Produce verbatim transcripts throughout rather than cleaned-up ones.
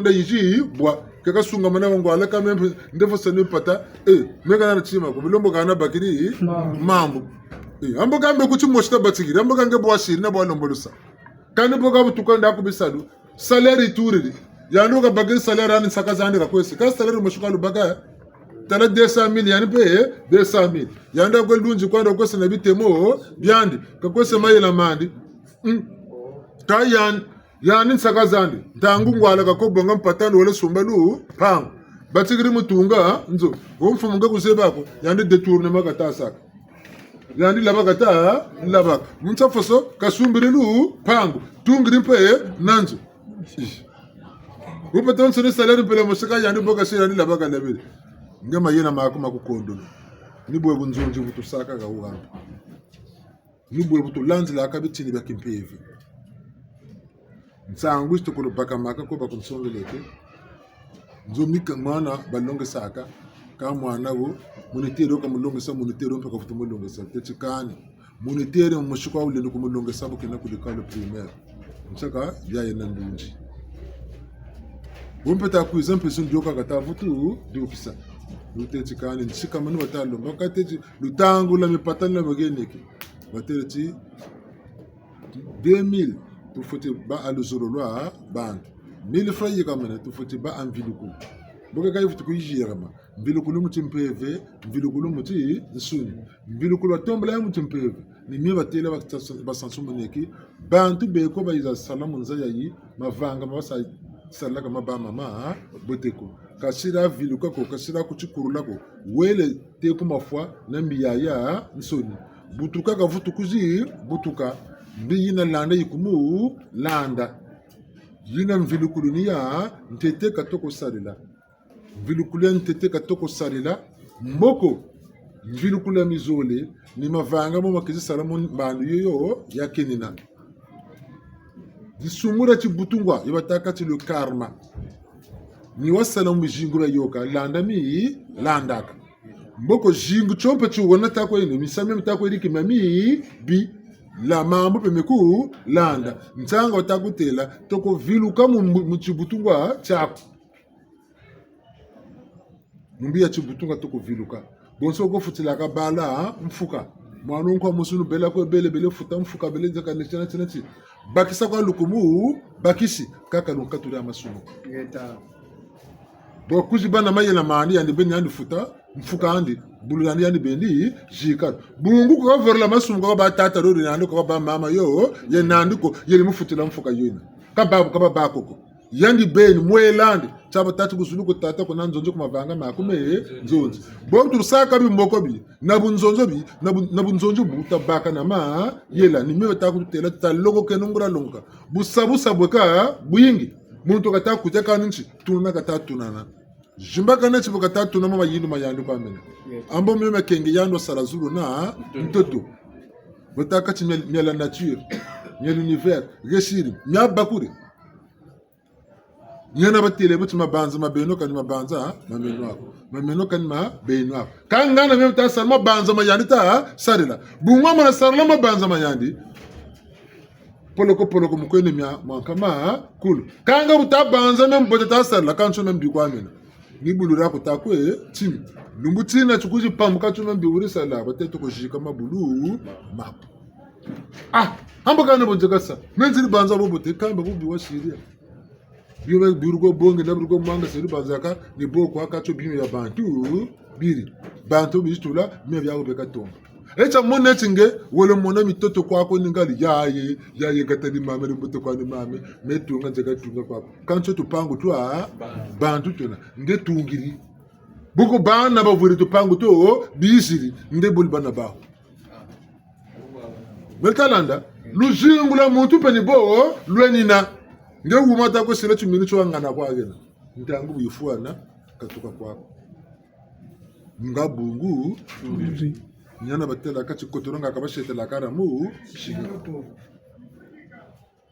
Nda yizi bwa, keka sungamana wa ngwala ka mpe, ndefu sani pata, eh, meka na tima ko, bilombo kana bakiri, mambu. Eh, ambo ka mbe kuti mosi ta batikiri, ambo ka nge bwa siri na bwa lombolosa. Kani bo ka butuka nda ku bisalu, salaire yituriri. Yandi ka bakiri salaire yandi nsaka zandi ka kwesi. Ka salaire mosi ka lubaka, tala deux cent mille, yandi mpe, eh, deux cent mille. Yandi kwe lunzi kwandi kwesa na bitemo, biandi, ka kwesa mayela mandi. Mm. Ka yandi, yandi nsaka zandi, ntangu ngwala ka ko bonga mpata ni wele sumba lupangu. Batikiri mu tunga nzo. Wo mfumu nge kuzeba ko, yandi détournement kata saka. Yandi laba kata laba. Mu nsa foso, kasumbiri lupangu. Tungiri mpe na nzo. Ih. Wupe tonso ni salaire mpela moseka yandi bo ka si yandi laba ka labiri. Nge mayela maku ma ku kondolo. Ni bwe bunzonzi bu tusaka ka wamba. Ni bwe bu tulandilaka bitini bia kimpeve. Nsangu zi tukulu baka maka ko ba kunsongeleke. Nzo mika mwana balongesaka. Ka mwana wo, moniteur wo ka mulongesa, moniteur wo mpe ka vutu mulongesa. Teti kani. Moniteur mu musiku wa wulendi kumulongesa bu kena ku l'école primaire. Nsaka, bia yena ndunzi. Bo mpe ta kwiza mpe zi ndioka kata vutu, dukisa. Luteti kani, nsika mani bata lomba, kateti, lutangu lwa mipata lwa bageneke. Batele ti deux mille, tufweti bâ ha luzolo lwa bantu. Mille francs yikamene, tufweti bâ ha mvilukulu. Bo keka yifutu kuyizirama. Mvilukulu mu timpeve, mvilukulu mu tinsuni. Mvilukulu wa tombola ya mu timpeve. Ni mio batele ba, basansumuneki. Bantu beko bayiza sala mu nza yayi, mavanga ma basa salaka ma bâ mama, bote ko. Kasila viluka ko, kasila kutikurula ko. Wele te ku mafwa na mbi yayansoni. Butuka ka vutu kuzi butuka. Mbi yina landa yi kumu landa. Yina mvilukulu ni ya ntete ka toko sarila. Mvilukulu ya ntete ka toko sarila. Mboko, mvilukulu ya mizole, ni mavanga mo makizi sala mu mbandu yoyo ya kenina. Disumu dia tibutungwa, yo batâka ti le karma. Ni wasala mu bizingu bia yoka, landa mi landaka. Mboko zingu tio mpe ti wona ta kwe yina, misamu mia mi ta kwe yiriki mia mibi, la mambu mpe meku landa. Nsanga wata kutêla, toko viluka mu, mu, mu tibutungwa tiaku. Mu mbi ya tibutungwa toko viluka. Bonso ko futilaka bala, ha? Mfuka. Mwana nkwa musunu bela kwe bele, bele futa mfuka, bele nzaka ne tina, tina ti. Bakisa kwa lukumu, bakisi, kaka lunkatula masumu. Ngeta. Bo kuzi bâ na mayela mandi, yandi beni yandi futa, mfuka andi, bulu yandi yandi beni, zika. Bungu kwa vorela masumu kwa ba tata rori yandi kwa ba mama yo, ye nandi ko, yeri mufutila mfuka yo yina. Ka babu, ka babâ ko ko. Yandi beni, mwela andi, tia batâ ti ku zulu ku tata kuna nzonzi ku mavanga maku me, nzonzi. Bo tusaka bimoko bi, na bunzonzi bi, na bu-, na bunzonzi bu tabâka na mayela, ni mio bata kututêla, taloko keno ngula longoka. Busa busa bweka, bwingi. Muntu kata kutia kani nti, tunana kata tunana. Zimbakana ti bu kata tunama mayindu ma yandi kwa mena. Ambo mio makenge yandi wasala zulu na ntoto. Batâka ti mia, mia la nature, mia l'univers, gesiri, mia bakuri. Niana batêle bu ti mabanza ma beno kani mabanza, ha? Ma meno aku. Ma meno kani ma beno aku. Ka ngana mio ta sala mabanza ma yandi ta sarila. Bungu mana sarila mabanza ma yandi. Poloko poloko mu kwenda mia mwa nkama kulu. Kanga bu ta banza mia mbote ta sarila, kansi mia mbi kwa mena. Ni bulu dia ku ta kwe timi. Lumbu tina ti kuzi pamuka ti mia mbi wuri sala, batete ko zika mabulu maku. Ah, hamba kana bo nzeka sa. Menziri banza bo bote, kamba bubi wa siri. Bio ba biru ko bonge na biru ko mwanga seri banzaka, ni bo kwa ka tio bima bia bantu biri. Bantu bizi tula, mia biawu beka tomba. E tia mona ti nge, wele mona mitoto kwaku ni ngali, yaye, yaye kata ni mame, ni mbuto kwa ni mame, me tunga nzeka tunga kwaku. Kansi tupangu twa bantu twena, nge tungiri. Bu ko bana bavwiri tupangu to, biziri, nge buli bana bawu. Beno ta landa, luzingu lwa muntu mpe ni bo lwenina. Nge wuma ta kwe sila timinu tio ngana kwa gena. Ntangu bu yifwana, katuka kwaku. Nga bungu, niana batêlaka ti kotoro nga ka basetelaka na mu,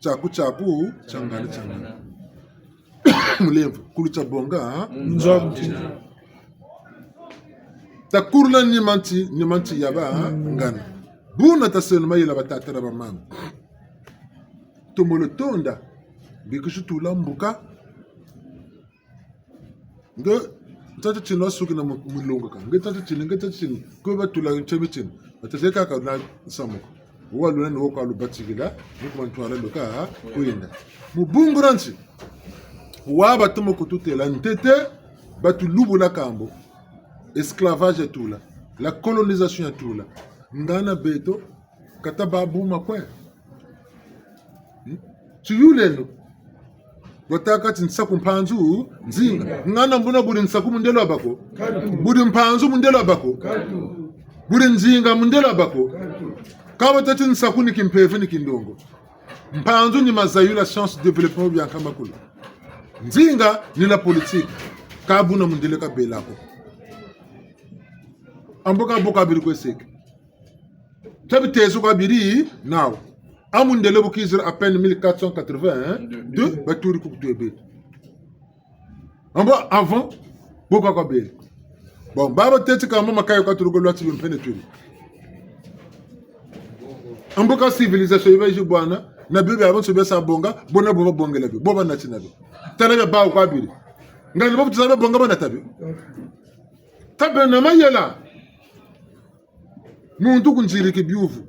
tiaku tiaku, tia ngana tia ngana. Mulemvo, kulu tia bonga, nzo. Takurula nima nti, nima nti ya ba ngana. Buna taseno mayela batata na bamama. Tombolo tonda, bikisi tula mbuka. Nge, ntata tini wasuki na mu-, mulongo ka. Nge ntata tini, nge ntata tini. Kwe batula ntsemi tini. Batazeka ka na nsamu ko. Waluna ni wo kwa lubatikila, ni ku mantwala luka kwenda. Mu bungu dia nti, wa batoma kututêla ntete, batulubula kambo. Esclavage yatula. La colonisation yatula. Ngana beto, kata ba buma kwe. Hmm? Tiyuleno. Bwa tâka ti nsaku mpanzu, nzinga. Ngana mbuna buri nsaku mundele wa bako. Buri mpanzu mundele wa bako. Buri nzinga mundele wa bako. Ka batâ ti nsaku ni kimpeve ni kindongo. Mpanzu ni mazayu, la science, développement bia nkama kulu. Nzinga ni la politique. Ka buna mundele kabela ko. Ambo ka bo kabiri kwe seke. Tia bitezo kwa biri nawu. A mundele bu kiziri à peine mille quatre cent quatre-vingt-deux, baturi ku kutwe beto. Ambo avant, bo kwa kwa beri. Bon, baba teti kamba makayo ka tuluko lwa ti bimpene turi. Ambo ka civilisation yiba yizi bwana, na bio biabionso bia sa bonga, bo na bo babongela bio, bo banati na bio. Tala bia bawu kwa biri. Ngani bo bu tuza bia bonga bo nata bio. Tabe na mayela. Muntu kunziri ki biuvu.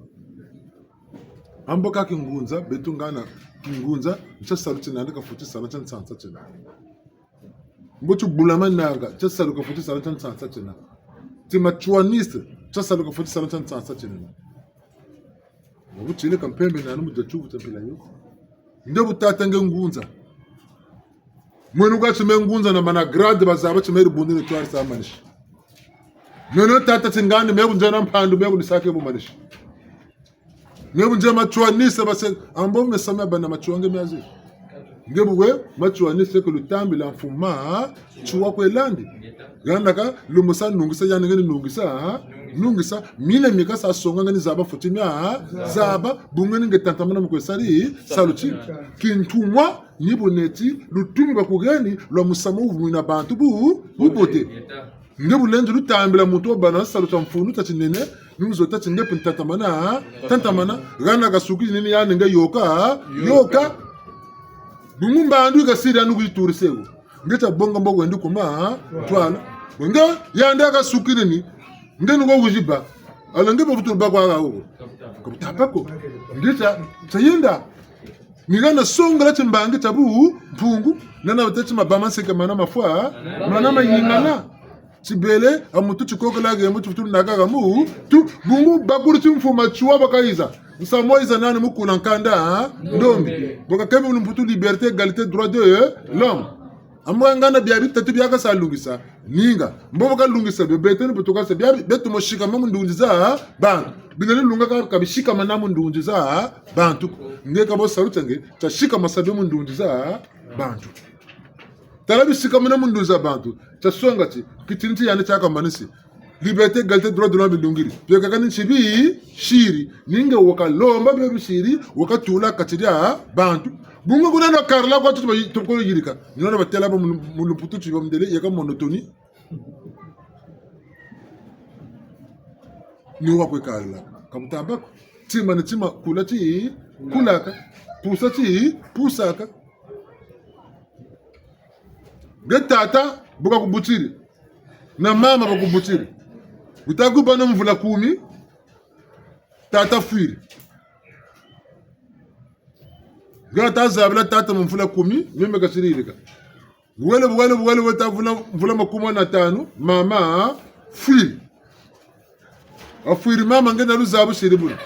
Ambo ka kingunza, beto ngana kingunza, ntia salu tiena nandi kafweti sala tia nsansa tiena. Mbo ti bula mananga, ntia salu kafweti sala tia nsansa tiena. Ti matsouaniste, ntia salu kafweti sala tia nsansa tiena. Wabu tiele ka mpembe nani mu dia tiuvu tia mpila yo. Nde bu tata nge ngunza. Mwene kwa ti me ngunza na mana grade bazaba ti me dibundu ni twari sa manisi. Meno tata ti ngani me kunzena mpandu me kunisake bu manisi. Me kunzena matsouaniste base ambo me sa me bana matsouange miazi. Nge bu we matsouaniste ke lutambila mfuma tsua kwe landi. Ganda ka lumusa nungisa yandi nge ni nungisa, ha? Nungisa, mina mika sa songa nge ni zaba fweti mia, ha? Zaba, bu nge ni nge tatamana mu kwe sari, salu ti. Kintumwa, ni bu neti, lutumi ba ku geni, lwa musamu wuvumina bantu bu, bubote. Nge bu lendi lutambila muntu wabâ na salu tia mfunu tia tinene, ni mu zota ti nge mpe ntatamana, tatamana, gana kasuki ni yandi nge yoka, yoka. Bungu mbandu yi kasiri yandi kuyituri seko. Nge tia bonga mbo wendi kuma, twala. Nge yandi kasukiri ni, nge ni ko kuziba. Alors nge bo vutu ba kwa ga wo. Ka bu tabâ ko. Nge tia, tia yenda. Ni gana songela timbangi tia bu, mpungu, nana bateti mabama nseke mana mafwa, mana mayingana. Tibele, a mutu tikokela ge mutu vutu naka ga mu, tu, bungu bakulu timfuma tiwa bakayiza. Nsamu wayiza nani mukula nkanda, ha? Ndombe. Bo kakembe mu lumputu liberté, égalité, droit de l'homme. Amwangana bia bitatu bia kasa lungisa. Ninga. Mbo bo kalungisa bio, beto ni bu tukasa bia bi-, beto mo sikama mu ndunzi za bantu. Bina ni lunga ka, ka bisikamana mu ndunzi za bantu. Nge ka bo salu tia nge, tia sikama sa bio mu ndunzi za bantu. Tala bisikamana mu ndunzi za bantu. Tia songa ti, kitini ti yandi tia kamanisi. Liberté, égalité, droit de l'homme bilungiri. Bio kaka ni nti bisiri. Ni nge wakalomba bio bisiri, wakatula kati dia bantu. Bungu kuna na karila kwa tutu ba yi-, tukolo yirika. Ni na batela ba mu lu-, mu lumputu ti ba mundele, yeka monotonie. Ni wa kwe karila. Ka bu tabâ ko. Tima ni tima, kula ti, kulaka. Pusa ti, pusaka. Nge tata, bu kakubutiri. Na mama bakubutiri. Wuta kubâ na mvula kumi, tata fwiri. Nge ta zabila tata mu mvula kumi, meme kasiri yirika. Bwele, bwele, bwele, weta mvula, mvula makumuna tanu, mama fwiri. Wafwiri mama nge na luzabu siri buna.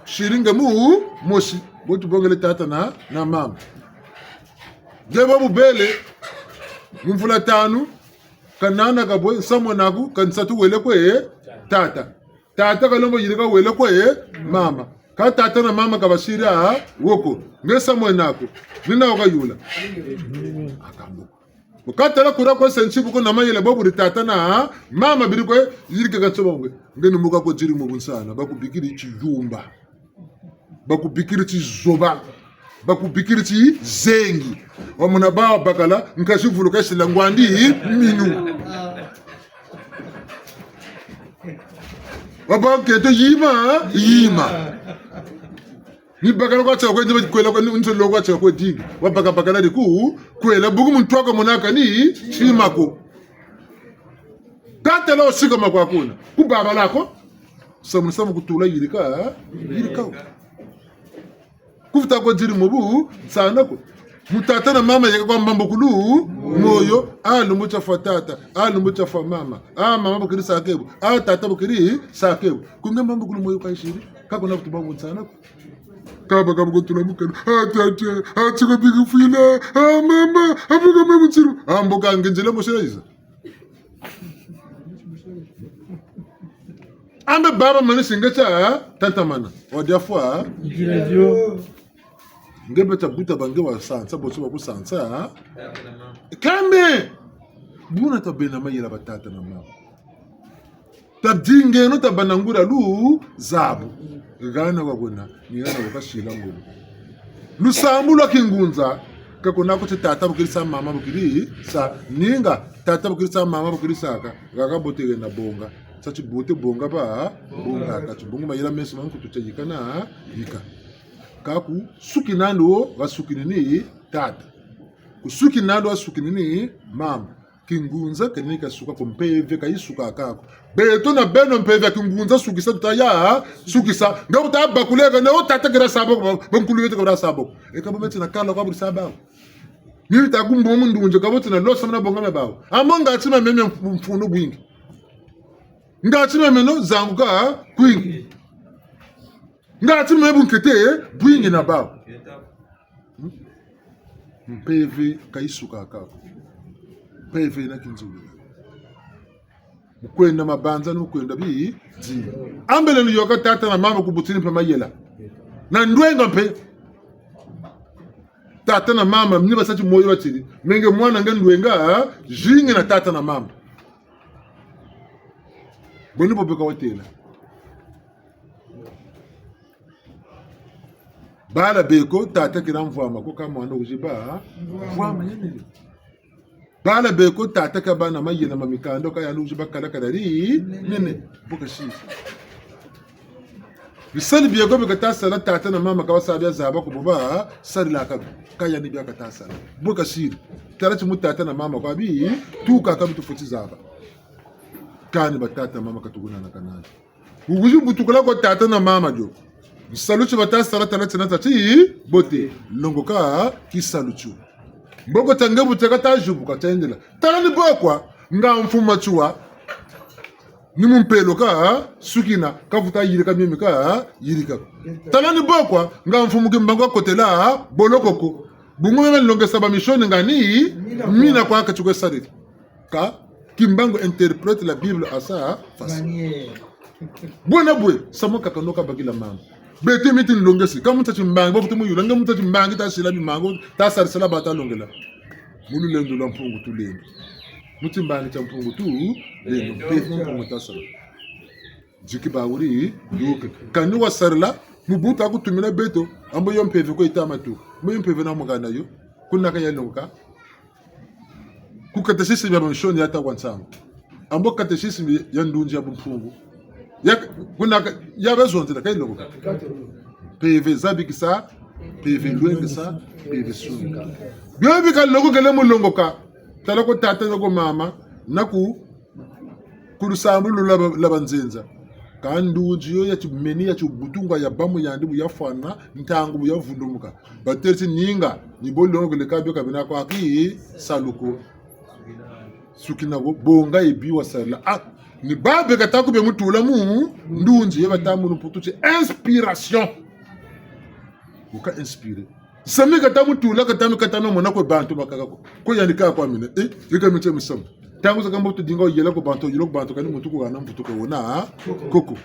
Siri nge mu, mosi. Bo tubongele tata na, na mama. Nge bo bubele, mu mvula tanu, kanana kabwe, nsamu naku, ka nsatu wele kwe, tata. Tata kalombo yirika wele kwe, mama. Ka tata na mama ka basiri, ah, wo ko. Nge nsamu naku. Ni na wakayula. Akambo. Mu katala kura kwe sensi buko na mayela bo buri tata na mama biri kwe yirike ka nsoba nge. Nge ni muka kwe ziri mu bunsana, bakubikiri tiyumba. Bakubikiri tizoba. Bakubikiri tizengi. Wamona ba bakala, nkasi vuluka sila ngwandi minu. Wabâ nkento yima, yima. Ni bakala kwa tia kwe, ni kwela kwa, ni nsolo kwa tia kwe dingi. Wabaka bakala diku, kwela bungu muntu wakamonaka ni, tima ko. Tata la wo sikama kwa kuna. Ku baba la ko. Samu, samu kutula yirika, yirika wo. Ku vuta ko diri mu bu, nsana ko. Mu tata na mama yeka kwa mbambukulu moyo, a lumbu tia fwa tata, a lumbu tia fwa mama, a mama bu keri sa kebo, a tata bu keri sa kebo. Ku nge mbambukulu moyo kayisiri, ka kuna vutu ba bu nsana ko. Kaba, kaba kutula mukana, a tata, a tiko biki fwila, a mama, a bika me mutiru, a mboka nge nzila mosela yiza. Ambe baba manisi nge tia tatamana. Wadia fwa. Ngira dio. Nge beta buta ba nge wasansa, bonso bakusansa. Kambe. Buna tabena mayela ba tata na mama. Tadingeno tabâ na nguria luzabu. Hana kwa kwena, ni hana kwa kasila ngolo. Lusambulu lwa kingunza, ka kuna ko ti tata bu keri sa mama bu keri sa ninga, tata bu keri sa mama bu keri saka, kaka bote hena bonga, sa tibote bonga ba, bonga ka ti bungu mayela mesi ma nkutu tia yika na, yika. Ka ku sukinandi wo, ha sukinini tata. Ku sukinandi wo, ha sukinini mama. Kingunza kani kasuka ko, mpeve kayisukaka ko. Beto na beno mpeve ya kingunza sukisa tuta ya sukisa. Nga wuta bakuleka na wo tata keri sa bo, bankulu beto keri sa bo. E ka bo meti na kala kwa buri sa bawu. Ni ta kumbo mu ndunzi ka bo ti na losa muna bonga mia bawu. Amo ngati ma meme mf-, mfunu bwingi. Ngati ma meno zanguka kwingi. Ngati ma meme bu nkete bwingi na bawu. Hmm? Mpeve kayisukaka ko. Mpeve yena kinzululu. Mu kwenda mabanza, ni mu kwenda bi, zi. Ambele ni yoka tata na mama kubutini mpe mayela. Na ndwenga mpe. Tata na mama, ni basa ti moyo batiri. Me nge mwana nge ndwenga, zingi na tata na mama. Boni bo beka watela. Bala beko, tata keri mvwama ko, ka mwana wuziba mvwama yeni. Bala beko, tata kabâ na mayela ma mikanda ko, ka yandi wuziba kala kala ri nene. Bo kasisa. Bisari bieko bi kata sala, tata na mama ka basa bia zaba ko, bo basarilaka bi, ka yandi bia kata sala. Bo kasiri. Tala ti mu tata na mama kwa bi, tuka ka bi tufweti zaba. Kani ba tata na mama ka tukunana kanani. Wukuzi butukula kwa tata na mama dio. Tisalu ti bata sala tala tiena tia tibote. Longoka tisalu tio. Mboko tia nge bu tia kata zibuka tia yendela. Tala ni bo kwa, nga mfumu tiwa. Ni mu mpelo ka sukina, ka vuta yirika mio mi kayirika. Tala ni bo kwa, nga mfumu Kimbangu kakotela boloko ko. Bungu nga nlongesa ba mission nga ni mina kwa ka ti kwe sarila. Ka Kimbangu interprète la Bible à sa façon. Manière. Bwena bwe, samu kakanoka bakila mama. Beto miti nlongesi, ka mu nsa timbangi, bafutu mu yula, nge mu nsa timbangi, ta sila mimangu, ta sarisila ba ta longela. Mu lulendo lwa Mpungu Tulendo. Mu timbangi tia Mpungu Tulendo, beto Mpungu ta sala. Ziki ba wuri, yuke. Kani wasarila, mu bu ta kutumina beto, ambo yo mpeve ko yita matu. Mbo yo mpeve na mugana yo. Kuna ka yalongoka. Ku catéchisme ya ba mission ya ta kwa nsangu. Ambo catéchisme ya ndunzi ya bumpungu. Ya, kuna ka, ya bazonzela ka yalongoka. Mpeve zabikisa, mpeve lwengisa, mpeve sungika. Bio bi kalongokele mu longoka. Tala ko tata na ko mama, na ku ku lusambulu lwa ba, lwa banzenza. Ka ndunzi yo ya timeni, ya tibutungwa ya bâ mu yandi bu yafwana, ntangu bu yavundumuka. Batêle ti ninga, ni bo longokele ka bio ka bena kwa tisalu ko. Sukina ko, bonga ye bi wasarila. Ah, ni ba be kata ku be mu tula mu ndunzi, ye bata mu lumputu ti inspiration. Wuka inspiré. Samu kata mu tula, kata mu, kata mu mona kwe bantu bakaka ko. Kwe yandi ka kwa mina. Eh, yika mitie misamu. Ntangu zakaka mbo tudinga yela kwe bantu, yela kwe bantu, kani muntu ku hana mvutu kwe wona, ah, koko.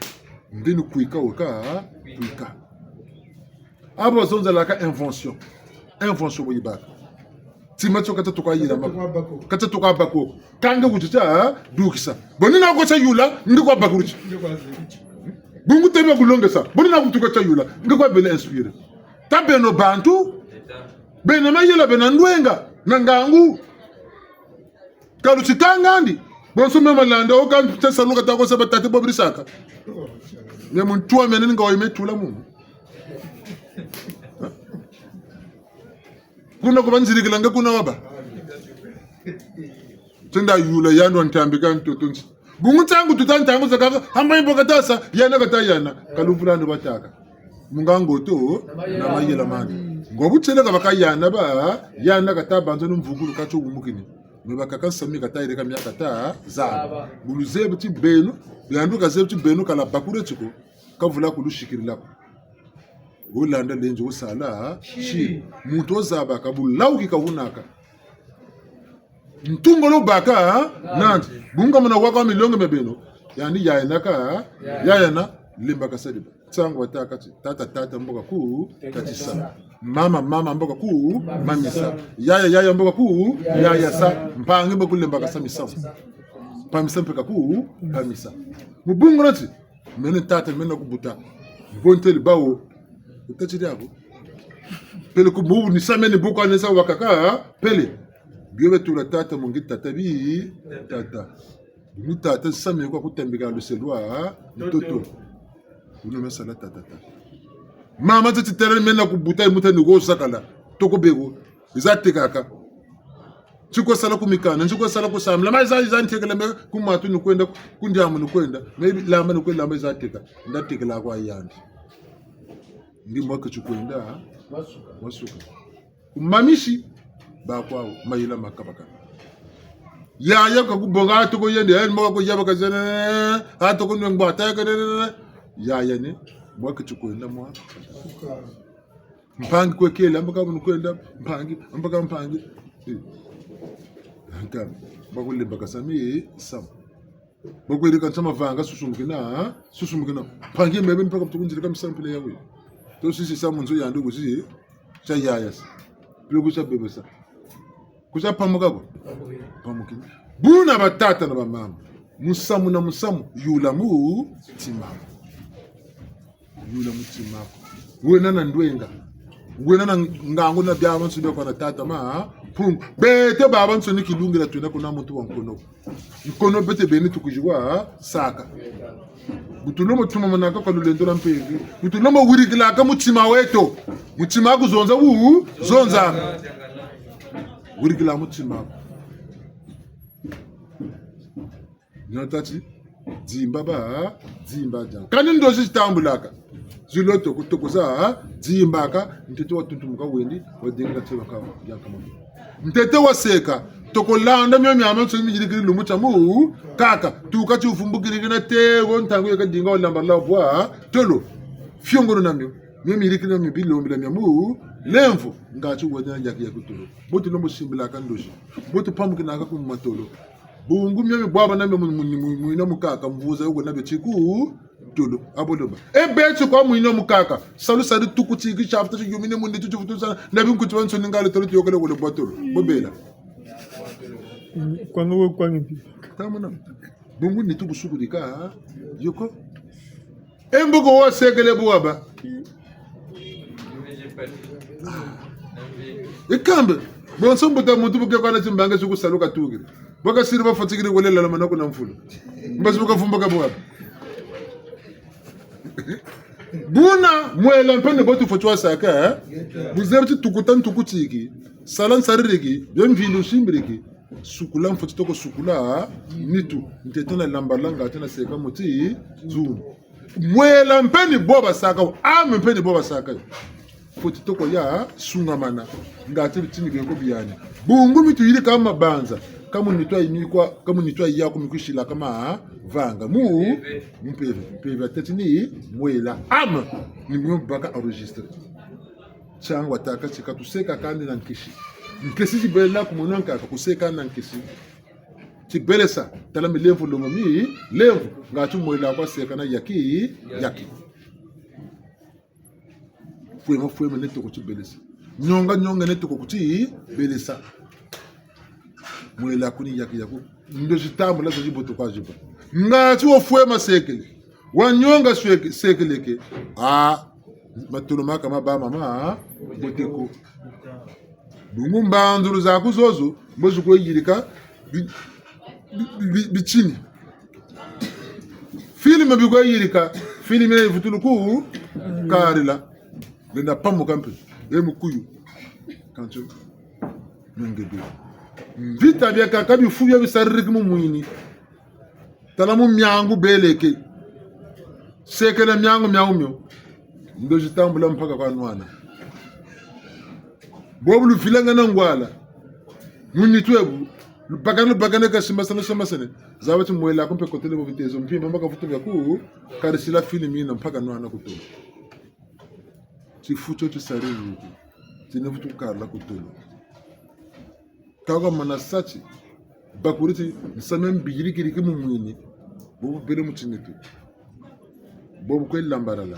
Ndeni kwika weka, kwika. Abo bazonzelaka invention. Invention bo yibaka. Tima tio kata tuka yila mako. Kata tuka bako. Kanga kutita, ah, dukisa. Boni na ko tia yula, nge kwa bakuluti. Bungu tebe kulongesa. Boni na kutuka tia yula, nge kwa bele inspiré. Ta beno bantu, bena mayela, bena ndwenga, na ngangu. Ka luti kangandi, bonso me malanda, o ka nte saluka ta ko sa batata bo birisaka. Me muntu wa mene nga wa yime tula mu. Kuna ku banzirikila nge kuna wabâ. Tenda yula yandi wa ntambika ntoto nti. Bungu ntangu tuta ntangu zakaka, hamba mbo kata sa, yana kata yana. Ka luvula ndo batâka. Mu ngangu to, na mayela mandi. Ngo bu tieleka baka yana ba, yana kata banza ni mvukulu ka tio wumukini. Me bakaka nsamu kata yirika mia kata zaba. Bu luzebi ti beno, yandi kazebi ti beno kala bakure tio ko, kavula kulusikirila ko. Wo landa lenzo wo sala, si. Muntu wo zabaka, bu lawuki ka wunaka. Ntunga lo baka, nandi. Bungu muna waka wa milongo mia beno. Yandi yayanaka, yayana, lemba kasa diba. Nsangu watâka ti, tata, tata, mbo kaku, tatisa. Mama, mama, mbo kaku, mamisa. Yaya, yaya, mbo kaku, yayasa. Mpangi mbo kaku lemba kasa misamu. Pamisa mpe kaku, pamisa. Mu bungu na ti, mene tata, mene kubuta. Bontele bawo. Wuta tiri ako. Pele ku bubu ni sa mene buka ni sa wakaka, pele. Bio betula tata mu ngi tata bi, tata. Ni tata sami kwa kutambika luse lwa ntoto. Wuno me sala tata tata. Mama tete tele mena kubuta muta ni go sakala. Toko bego. Yiza tekaka. Nti ko sala ku mikanda, nti ko sala ku sambila. Ma yiza, yiza ntekela me ku matu ni kwenda, ku ndiamu ni kwenda. Me lamba ni kwenda, lamba yiza teka. Nda tekela kwa yandi. Ndi mwa ke ti kwenda, masuka. Ku mamisi, bakwawu, mayela makabaka. Yaya kakubonga, ha toko yende, yaya ni mbo kaku yabaka zene, ha toko nwe ngbo, ata yaka, yaya ni, mwa ke ti kwenda mwa. Mpangi kwe kele, amba ka bu ni kwenda, mpangi, amba ka mpangi. Eh. Nka, bakulembakasa misamu. Bakweri ka nsa mavanga susumukina, susumukina. Mpangi mebe mpaka butuku nzirika misamu mpila yawe. To sisi sa mu nzo yandi kusi, tia yaya sa. Mpila kutia bebe sa. Kutia pamuka ko? Pamukina. Buna batata na bamama. Musamu na musamu, yula mutima. Yula mutima ko. Wena na ndwenga. Wena na ngangu na biabiansoni bia kwa na tata ma Mpungu. Beto babansoni kilungila twena kuna muntu wa nkono. Nkono beto beni tukuziwa saka. Bu tulombo tumamanaka kwa lulendo lwa mpeve. Bu tulombo wirikilaka mutima weto. Mutima aku zonza wu, zonza. Wirikila mutima aku. Nina tati, dimba ba, dimba dia. Kani ndozi zitambulaka. Zilo toko, toko za, dimbaka, ntete watuntumuka wendi, wadinga tebaka, yankama. Ntete waseka, toko landa mio miamiansoni miyirikiri lumbu tia mukaka, tuka ti uvumbukiriki na tego, ntangu yeka dinga walamba la bwa, tolo. Fiongolo na mio, mio miyirikiri na mio bilombila mia mu, lemvo, ngati wena yaki yaki tolo. Bo tulombo simbilaka ndozi, bo tupamukinaka ku matolo. Bungu mio mi bwabana mio mu, mu, mu, mu, mwina mukaka, mvuza yo kwena beti ku tolo. Abo loba. E beti kwa mwina mukaka. Salu sari tuku tiki, tiafuta ti yumine mu nitu tifutu sa, na binkuti bansoni ngale tolo tuyokele wole bwa tolo. Bo bela. Mm, kwanga we kwangi mpi. Tamona. Bungu nitu kusukulika, yoko. E mbo ko wasekele bwaba. E kambe, bonso mbuta muntu bu ke kwa na timbangi ti ku salu katukiri. Baka siri bafatikiri wele lala mana kuna mfulu. Mbasi bu kavumbuka bwaba. Buna mwela mpe ni bo tufweti wasaka, eh? Bu zebi ti tukuta ntuku tiki, sala nsaririki, bia mvindu nsimbiriki. Sukula mfweti toko sukula nitu, ntete na lamba langa, ntete na seka muti zunu. Mwela mpe ni bo basaka yo, âme mpe ni bo basaka yo. Fweti toko ya sungamana, ngati bitini bieko biani. Bungu mi tuyirika mabanza, ka mu nitu ya yimikwa, ka mu nitu ya yaku mi kwisilaka mavanga. Mu mpeve, mpeve ya teti ni mwela. Âme, ni mio baka enregistré. Tiangu watâka ti ka tuseka kandi na nkisi. Nkisi ti bela ku mona nkaka kuseka na nkisi. Ti bele sa, tala milemvo lomba milemvo, ngati mwela kwa seka na yaki, yaki. Fwema, fwema ni toko ti belesa. Nionga, nionga ni toko kuti belesa. Mwela ku ni yaki yaku. Ndozi tambula zo ziboto kwa ziba. Ngati wo fwema sekele. Wa nionga sweke-, sekeleke. Ah, matolo maka maba mama, bote ko. Bungu mbanzulu zaku zozo, mbo zikwe yirika, bi-, bi-, bi-, bi-, bitini. Filme bikwe yirika, filme ya vutuluku, karila. Lenda pamuka mpe, e mukuyu. Kansi, nengebe. Mvita biakaka bifu bia bisaririki mu mwini. Tala mu miangu beleke. Sekela miangu miawu mio. Ndozi tambula mpaka kwa nwana. Bobu luvilanga na ngwala. Mu nitu ebu. Lubakane, lubakane ka simbasane, simbasane. Zaba ti mwela ko mpe kotele bo bitezo. Mpimpa maka vutu bia ku. Karisila fini mina mpaka nwana ku tolo. Tifu tio tisariri. Tine vutu karila ku tolo. Kaka mana sa ti, bakuri ti, nsamu mbirikiriki mu mwini, bobu bele mu tinitu. Bobu kwe lambalala.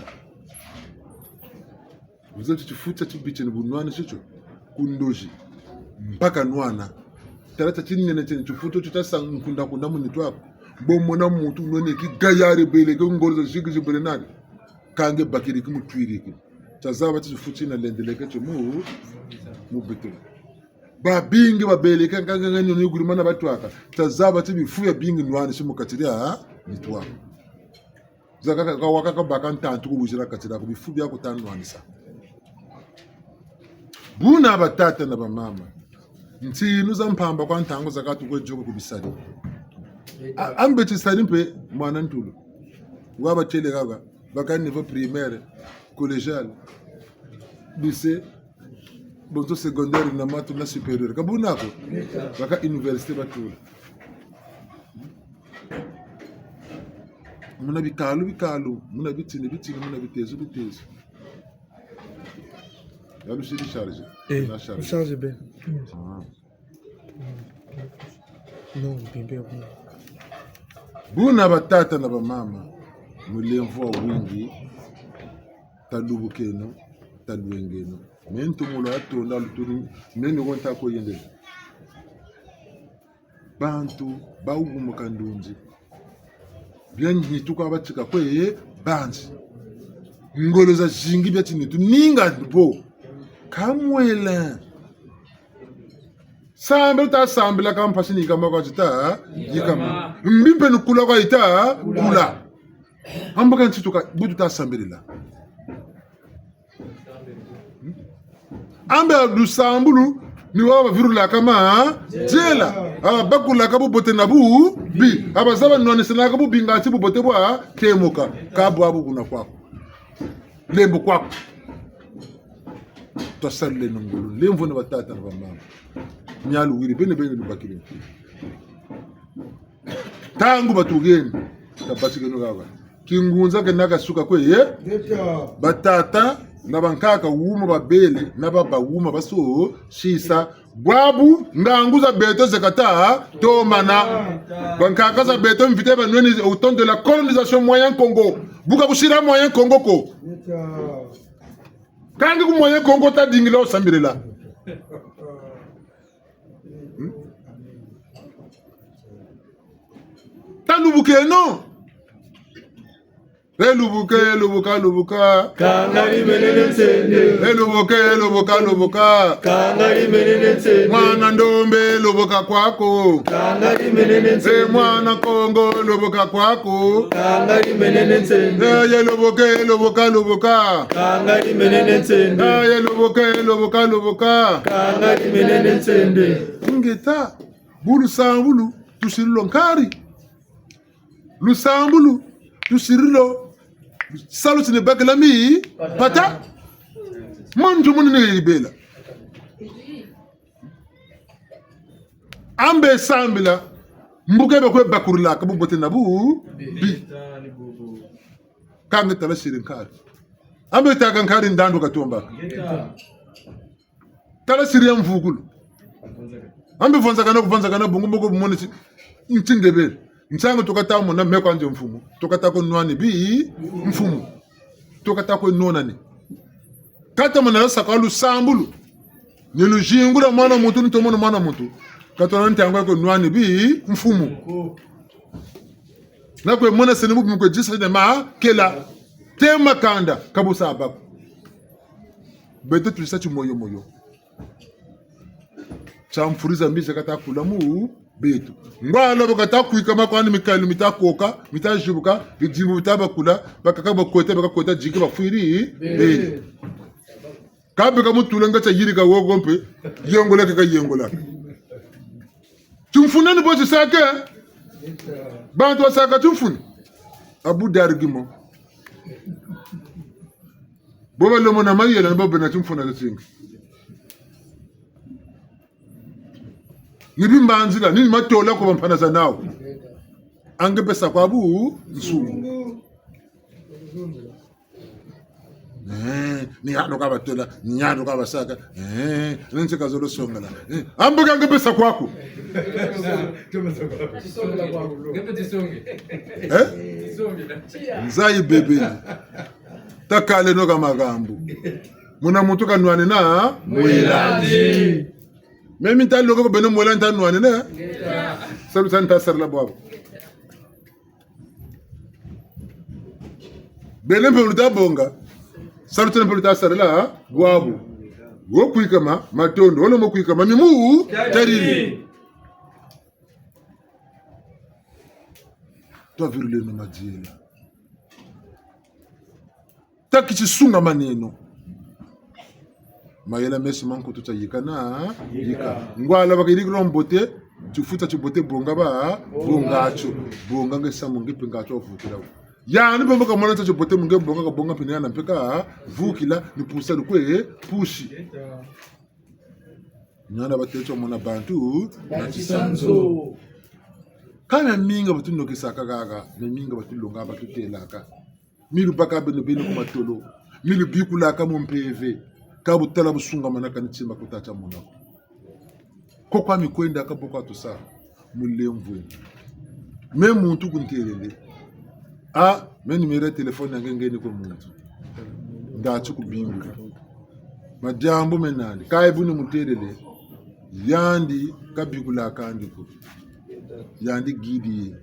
Wuza ti tifu tia tibitini bu nwanisi tio, ku ndozi, mpaka nwana. Tala tia tinene tiene, tifu tio tia sa nkunda kunda mu nitu aku. Bo mona muntu nwaniki gayari beleke ngolo zazingi zibele nani. Kâ nge bakiriki mu twiriki. Tia zaba ti tifu tina lendeleke tio mu, mu bitini. Babingi babeleke, nkanga nga niono yiguri mana batwaka. Tazaba ti bifu biabingi nwanisi mu kati dia nitu aku. Zakaka, ka wakaka baka ntantu ku buzila kati diaku bifu biaku ta nwanisa. Buna batata na bamama. Ntinu za mpamba kwa ntangu zakaka tukwe yôka ku bisari. A, ambe tisari mpe mwana ntulu. Wa batêle kaka, baka niveau primaire, collégial, lycée, bonso secondaire na matu na supérieur. Ka buna ko, baka université batula. Muna bikalu, bikalu, muna bitini, bitini, muna bitezo, bitezo. Ya lusi di charge. Eh, na charge. Charge be. Ah. Non, bimbe. Buna batata na bamama, mulemvo wa wingi, talubukeno, talwengeno. Me ntumulu atonda luturi, me ni ko nta ko yendele. Bantu bawumuka ndunzi. Bia nitu kwa batika kwe banzi. Ngolo zazingi bia tinitu ninga bo. Kamwele. Sambila ta sambila ka mpasi ni yikama kwa ti ta yikama. Mbi mpe ni kula kwa yi ta kula. Ambu ka nti tuka, bu tuta sambilila. Ambe lusambulu, ni wa bavirulaka ma, diela, ababakulaka bubote na bubi, abazaba nwanisanaka bubi ngati bubote bwa kemoka, ka bwabu buna kwaku. Lembo kwaku. Twasaleno ngolo, lemvo na batata na bamama. Mialu wiri, bene bene lubakiri. Ntangu batugeni, tabatikeno kaka. Kingunza kena kasuka kwe, ye? Ngeta. Batata, na bankaka wuma babele, na baba wuma baso, sisa. Bwabu, ngangu za beto ze kata, tomana. Bankaka za beto mvita banweni au temps de la colonisation Moyen Congo. Bu ka kusila Moyen Congo ko. Ngeta. Kâ nge ku Moyen Congo ta dingila wo sambilila. Hmm? Talubukeno. E lubuka, e lubuka, lubuka. Kanga dimenene nsende. E lubuka, e lubuka, lubuka. Kanga dimenene nsende. Mwana ndombe, lubuka kwaku. Kanga dimenene nsende. E mwana Kongo, lubuka kwaku. Kanga dimenene nsende. E ye lubuka, e lubuka, lubuka. Kanga dimenene nsende. E ye lubuka, e lubuka, lubuka. Kanga dimenene nsende. Ngeta, bu lusambulu, tusiri lo nkari. Lusambulu, tusiri lo, salu tine bakila mi, pata. Muntu muni ni yibela. Ambe sambila, mbuke bakwe bakurilaka bubote na bubi. Kâ nge tala siri nkari. Ambe taka nkari ndandu katombaka. Tala siri ya mvukulu. Ambe vonzakana, kuvonzakana, bungu moko bumoni si, nti ndebele. Nsangu tukata mona me kwa nze mfumu. Tukata ko nwani bi mfumu. Tukata ko nonani. Kata mona saka lusambulu. Ni luzingu lwa mwana muntu, ni tomono mwana muntu. Katona ntangu ko nwani bi mfumu. Na kwe mona sene mu kwe disa ne makela. Te makanda, kabusa baku. Beto tusa ti moyo moyo. Tia mfuriza mbizi kata kula mu beto. Ngwala bakata kwikama kwani mikalu mita koka, mita zibuka, bidimbu bita bakula, bakaka bakweta, bakakweta diki bafwiri. Beto. Kabe ka mutula nga tia yirika woko mpe, yengola ke ka yengola. Timfuna ni bo tisake. Bantu basaka timfunu. À bout d'argument. Bo balomona mayela ni bo bena timfunu zazingi. Ni bimbanzila, ni matola ko bampana za nawu. A nge pesa kwa bunsungu. Eh, ni yandi ka batola, ni yandi ka basaka. Eh, ni nti kazolo songela. Eh, ambuka nge pesa kwaku. Eh? Nzayi bebele. Takaleno ka makambu. Muna muntu kanwanina mwela'andi. Meno mi nta loka ko beno mwela nta nwanina. Salu sa nta sarila bwabu. Beno mpe luta bonga. Salu sa mpe luta sarila bwabu. Wo kwikama, matondo. Wolo mo kwikama, mimu, tariri. Twaviruleno madiela. Taki tisungamaneno. Mayela mesi ma nkutu tia yika na yika. Ngwala bakayirikila mbote, tifu tia tibote bonga ba, bonga tio. Bonga nge samu nge mpe nga tio wavukila wo. Yandi mpe mbo kamona tia tibote mu nge bonga kabonga mpe ni yandi mpe kavukila, ni pusa ni kwe pusi. Ni yandi batêle tio mona bantu na tisanzo. Ka miamingi batunokisaka kaka, miamingi batulonga batutêlaka. Mi lubaka beno beno ku matolo. Mi lubikulaka mu mpeve. Ka butala busungamana kani tima kuta tia mona ko. Ko kwa mi kwendaka bo kwa tusa. Mulemvwe. Me muntu kuntêlele. A, me numéro ya téléphone ya nge nge ni kwe muntu. Nda ti kubingula. Madiambu mena nandi. Ka yi bu ni mutêlele. Yandi kabikulaka andi ko. Yandi guide ye.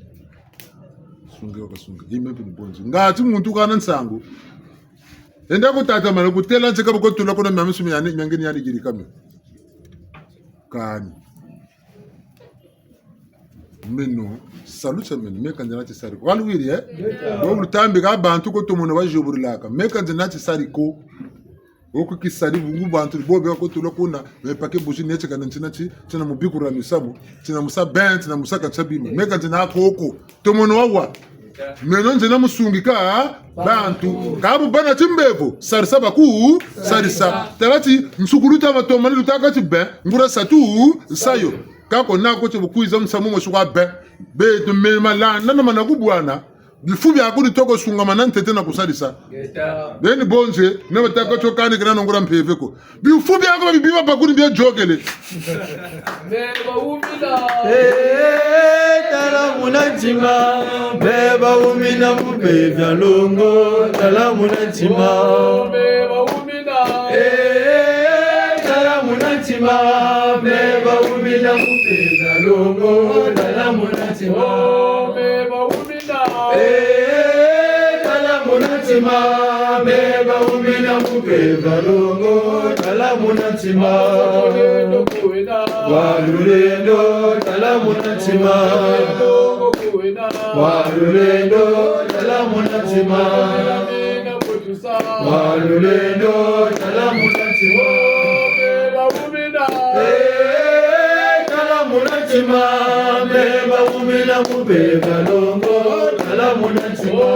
Sunge wakasunga. Yi me mpe ni bonzi. Nga ti muntu kana nsangu. Enda ku tata mana kutêla ntseka boko tula kuna mia misu miani, mia nge ni yandi yirika me. Kani. Meno, salu tia meno, me ka nzena tisari ko. Waluwiri, eh? Bo lutambika bantu ko tomono baziobulilaka. Me ka nzena tisari ko. Wo ku kisari bungu bantu bo beka ko tula kuna, me pake buzi ne tieka na ntina ti, tina mu bikula misamu, tina mu sa ben, tina mu sa ka tia bima. Me ka nzena ko ko. Tomono wawa. Meno nzena mu sungika bantu. Ka bu bâ na timbevo, sarisa baku, sarisa. Tala ti, nsukulu ta matomani lutaka ti ben, nguria satu, sayo. Ka ko na ko ti bu kwiza musamu mosi kwa ben. Beto me malanda na mana kubwana. Bifu biaku ni toko sungamana ntete na kusarisa. Ngeta. Beni bonze, na bataka tio kani kena nongura mpeve ko. Bifu biaku babibi ba bakuni bia yôkele. Me bawumina. Eh, tala muna ntima. Me bawumina mu mpeve ya longo. Tala muna ntima. Oh, me bawumina. Eh, tala muna ntima. Me bawumina mu mpeve ya longo. Tala muna ntima. Oh, me bawumina. Eh, tala muna ntima, me bawumina mu mpeve ya longo, tala muna ntima. Wa lulendo, tala muna ntima. Wa lulendo, tala muna ntima. Wa lulendo, tala muna ntima. Eh, tala muna ntima, me bawumina mu mpeve ya longo, tala muna ntima.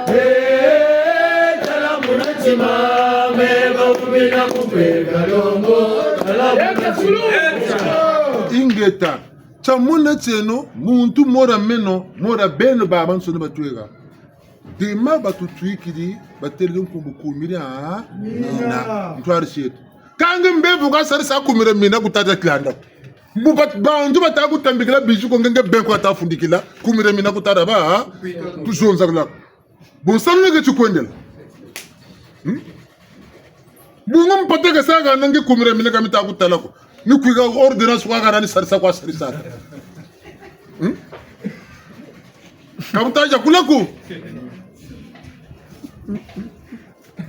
Eh, tala muna ntima, me bawumina mu mpeve ya longo, tala muna ntima. Ingeta, tia mona tieno, muntu mora meno, mora beno babansoni batweka. Dema batutwikiri, batêle nkumbu kumi dia mina. Mina. Ntwari tieto. Ka nge mbevo kasarisa kumi dia mina ku tata kilanda. Mbu bat-, bantu bata kutambikila bizi ko nge nge ben ko ata fundikila, kumi dia mina ku tata ba, ha? Tuzonzakila. Bon, salu nge ti kwendela. Hmm? Bungu mpata kasaka na nge kumi dia mina ka mita kutala ko. Ni kwika ordonnance kwa kana ni sarisa kwa sarisa. Hmm? Ka buta yakula ko.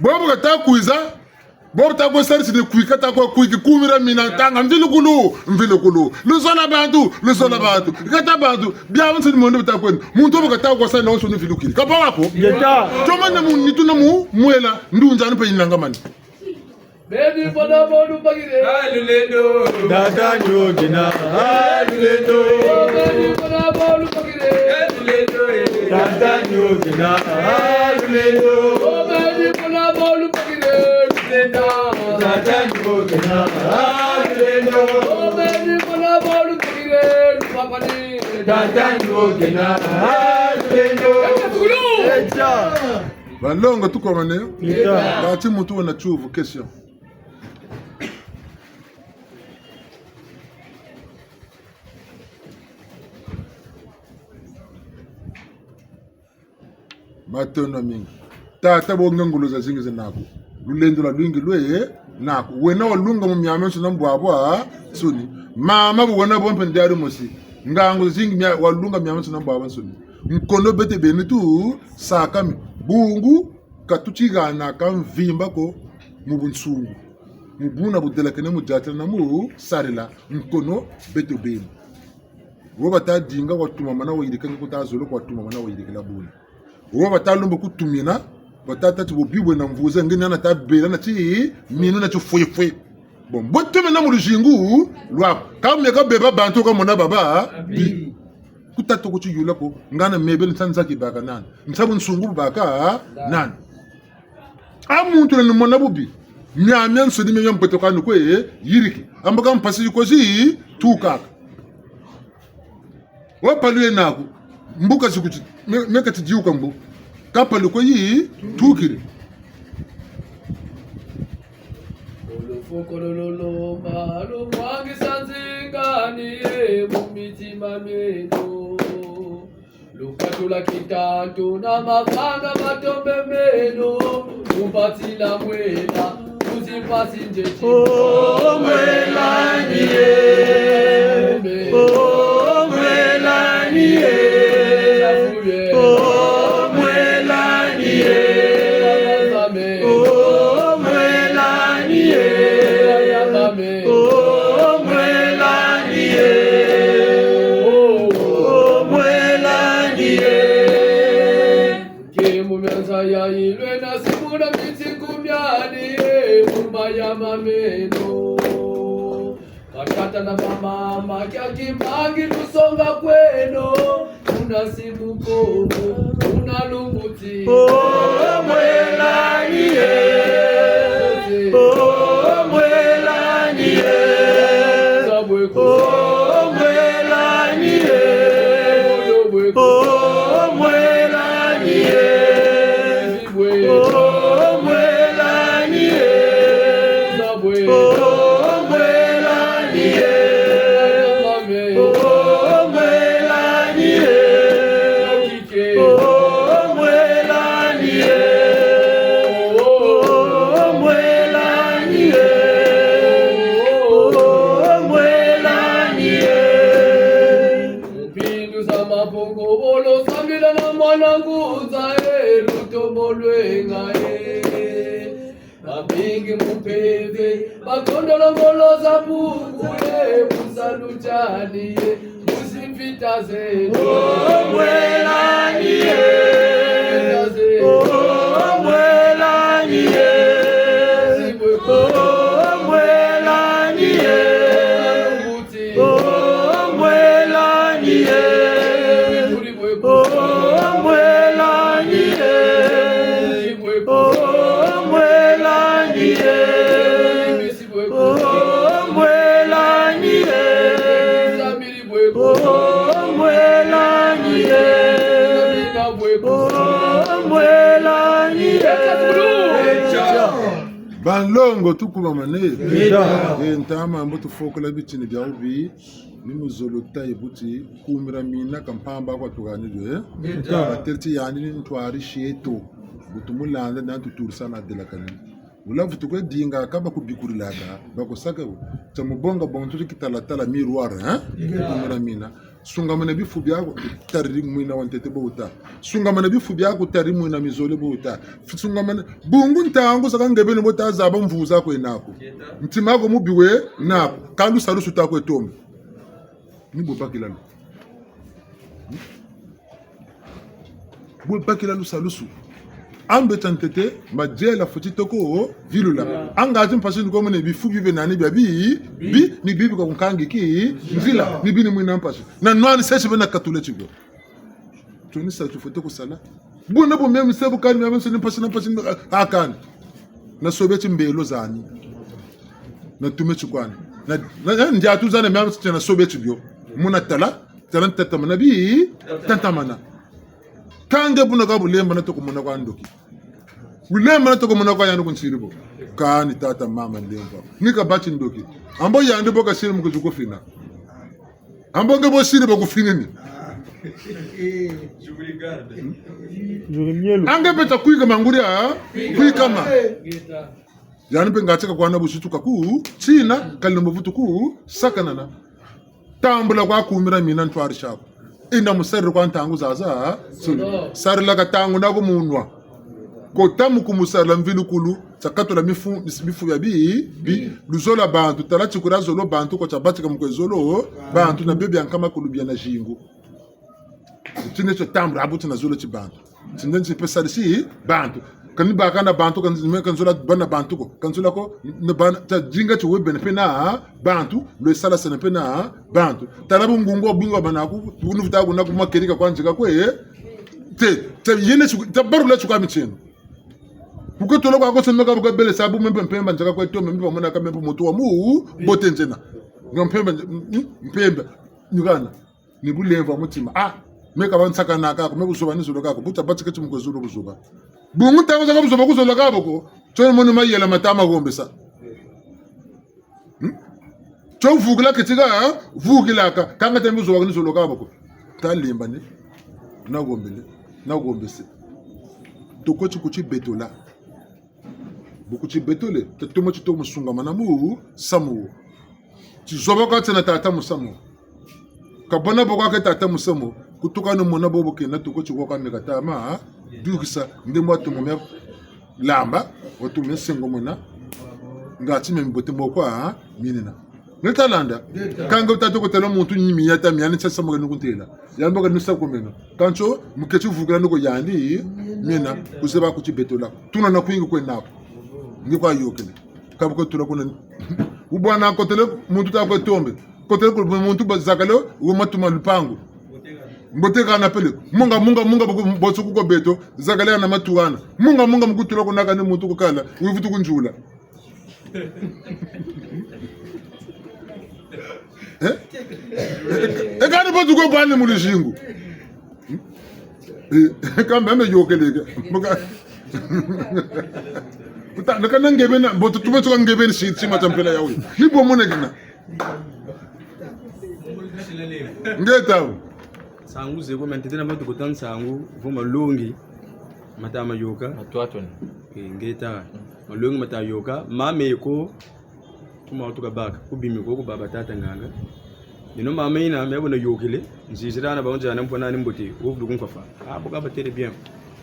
Bobo kata kwiza. Bobo ta kwe sarisi ni kwika ta kwe kwiki kumi dia mina tanga mvilukulu, mvilukulu. Luzola bantu, luzola bantu. Kata bantu. Biabiansoni mondo bita kwenda. Muntu bobo kata kwe sa na wonso ni vilukiri. Ka bwa ko? Ngeta. Tomana mu nitu na mu mwela. Ndunza ni mpe yinangamani. Beni bona bolu bagire. Ah, lulendo. Tata nyogina. Ah, lulendo. Beni bona bolu bagire. Ah, lulendo, eh. Tata nyogina. Ah, lulendo. Beni bona bolu bagire. Lulendo. Tata nyogina. Ah, lulendo. Beni bona bolu bagire. Papa ni. Tata nyogina. Ah, lulendo. Echa. Banlongo tukomane. Eta. Kati muntu wena tiyuvu, question. Matondo mingi. Tata, bo nge ngolo zazingi ze naku. Lulendo lwalwingi lwe naku. Wena walunga mu miamiansoni na mu bwabwansoni. Mama, bo wena bo mpe ndiari mosi. Ngangu zazingi mia-, walunga miamiansoni na mu bwabwansoni. Nkono beto beni tusakami. Bungu, ka tuti hana ka mvimba ko mu bunsungu. Mu buna budelakane mu diatila na mu sarila, nkono beto beni. Wo bata dinga watumamana wayirika nge kuta zolo ko watumamana wayirikila buna. Wo bata lomba kutumina, bata tâ ti bo bi bwena mvuza nge ni hana ta bela na timinu na tifwefwe. Bon, bo tumina mu luzingu lwaku. Ka meka beba bantu ka mona baba bi. Kuta toko tiyula ko, ngana mebele nsa nzaki baka nani. Nsa bunsungu baka nani. A muntu na ni mona bubi. Miamiansoni mia mpoto kani kwe yiriki. Ambo ka mpasi yi ko zi tukaka. Wa palu ye naku. Mbuka zikuti, me-, meka ti diuka mbu. Ka palu ko yi tukiri. Olufuku lululumba, lumwangisa nzingani ye mu mitima mieno. Lukatula kitantu na mavanga matombe meno, lubatila mwela, luzi mpasi nje ti. Oh, mwela ni ye. Oh, mwela ni ye. Oh, mwela ni ye. Oh, mwela ni ye. Oh, mwela ni ye. Oh, mwela ni ye. Ke mu mianza ya ilwe na simuna mitiku miani, e mu maya mameno. Batata na bamama, kia kimbangi lusonga kweno, kuna simu Kongo, kuna lumbuti. Oh, mwela ni ye. Oh, mwela ni ye. Zabwe ko. Oh, mwela ni ye. Zabwe ko. Oh, mwela ni ye. Zabwe ko. Oh, mwela ni ye. Zabwe ko. Oh, mwela ni ye. Zabwe ko. Oh, mwela ni ye. Oh, mwela ni ye. Oh, mwela ni ye. Oh, mwela ni ye. Mpindu za mabongo, bolo sambila na mwana ngunza, e, lutombo lwenga, e. Babingi mu mpeve, bakondolo ngolo za Mpungu, e, mu salu tiani, e, mu zimvita zeno. Oh, mwela ni ye. Zimvita zeno. Oh, mwela ni ye. Zibwe ko. Oh, mwela ni ye. Oh, mwela ni ye. Oh, mwela ni ye. Oh, mwela ni ye. Oh, mwela ni ye. Oh, mwela ni ye. Oh, mwela ni ye. Banlongo, tukubamane. Ngeta. E, ntama mbo tufokola bitini bia wubi. Ni muzolo taye buti, kumira mina ka mpamba kwa tuhanidi, eh? Ngeta. Batêle ti yandi ni ntwari sieto. Bu tumulanda na tuturisa na delakani. Wula vutu kwe dinga ka bakubikulilaka, bakusaka bu. Tia mubonga bontu ti kitalatala miroir, eh? Ngeta. Kumira mina. Sungamana bifu biaku, tariri mwina wa ntete bo wuta. Sungamana bifu biaku, tariri mwina mizole bo wuta. Sungamana, bungu ntangu zakaka nge beni bo wuta zaba mvuza kwe naku. Ntima aku mubi we naku. Ka lusalusu ta kwe tomba. Ni bo bakila lu. Hmm? Bo bakila lusalusu. Ambe tia ntete, mba diela fweti toko vilula. Anga ti mpasi ni ko mona bifu bibe nani bia bi, bi, ni bibi ka kunkangi ki, nzila, ni bini mwina mpasi. Na nwani sesi bena katula tigo. Tuni sa tufweti kusala. Buna bu mia mise bu kani, mia mise ni mpasi, na mpasi, a, a kani. Na sobe ti mbelo zani. Na tume ti kwani. Na, na, na ndiatu zani mia mise na sobe ti bio. Muna tala, tala ntatamana bi, tatamana. Kâ nge buna ka bu lemba na toko mona kwa ndoki. Bu lemba na toko mona kwa yandi kuntiri bo. Kani tata mama lemba. Ni kabâ ti ndoki. Ambo yandi bo kasiri mu kuzu kufina. Ambo nge bo siri bo kufinini. Nge beta kwikama nguri a, kwikama. Yandi mpe nga ti kakwana busitu kaku, tina, kalembo vutu ku, sakanana. Tambula kwa kumira mina ntwari tiaku. Ina mu sarila kwa ntangu zaza, sulu. Sarila ka ntangu naku mu nwa. Kota mu kumusarila mvilukulu, tia katula mifu, mis-, mifu bia bi, bi, luzolo bantu, tala ti kura zolo bantu, ko tia batika mu kwe zolo bantu, na bio bia nkama kulu bia na zingu. Tine tio tambula, abu tina zolo ti bantu. Tine ti mpe sarisi bantu. Kani baka na bantu, kan-, me kanzola bâ na bantu ko. Kanzola ko, na bana, tia dinga ti webe na mpe na bantu, lwe salasana mpe na bantu. Tala bungungu wa bungu wa bana ku, bunu vuta kuna ku makerika kwa nzika kwe. Te, te yene tiku, ta barula tiku a mitieno. Kuko tolo kwa ko semeka buka bele sabu me mpe mpemba nzaka kwe to me mpe mona ka me mpe muntu wa mu, bote nzena. Nga mpemba, mm, mpemba. Nyugana. Ni bulemvo bwa mutima. Ah, me ka ba nsaka na ka ko, me buzoba ni zolo ka ko. Buta batika ti mu kwe zolo buzoba. Bungu ntangu zaka buzoba ku zolo ka bo ko. Tio ni mono mayela mata ma gombesa. Hmm? Tio vukila kitika, vukila ka. Kanga tembe buzoba ni zolo ka bo ko. Ta lemba ni. Na gombele. Na gombese. Toko ti ku ti betola. Bu ku ti betole, ta tuma ti toko mu sungamana mu samu wo. Ti zoba kwa tiena tata mu samu. Ka bana bo kwa ke tata mu samu. Kutuka ni mona bobo kena toko ti wo kwa meka tama, dukisa, nde mwa tumu mia lamba, wa tumu mia sengo mona. Nga ti mia mbote mo kwa, minina. Nge ta landa. Kanga wuta toko tala muntu ni miata miani tia samu ka ni kuntela. Yandi mbo ka ni sa ko meno. Kansi, mu keti vukila ni ko yandi, mina, ku zeba ku ti betola. Tuna na kwingi kwe nako. Nge kwa yôkele. Ka bu ko tula kuna. Wu bwana kotele, muntu ta kwe tombe. Kotele ku muntu ba zakale, wu matuma lupangu. Mbote kana pele. Munga, munga, munga, boku, boso ku ko beto, zakale na matuana. Munga, munga, mu kutula kuna kani muntu kukala, wu vutu kunzula. Eh? E kani bo tuko bani mu luzingu. Eh, kambe me yôkeleke. Mbuka. Kuta, na kana nge beni, bo tu tuba tuka nge beni si, si mata mpela ya wi. Ni bo mona kina. Nge tawu. Nsangu zeko, me ntete na matu kota nsangu, vo malongi, mata mayôka. Matuatoni. Eh, nge ta. Malongi mata yôka, mame ko, kuma watuka baka, ku bimi ko, ku baba tata nganga. Nino mama yina, me bo na yôkele, nzizira na ba onza na mpona ni mbote, wo vudu ku nkwafa. Ah, bo ka batêle bien.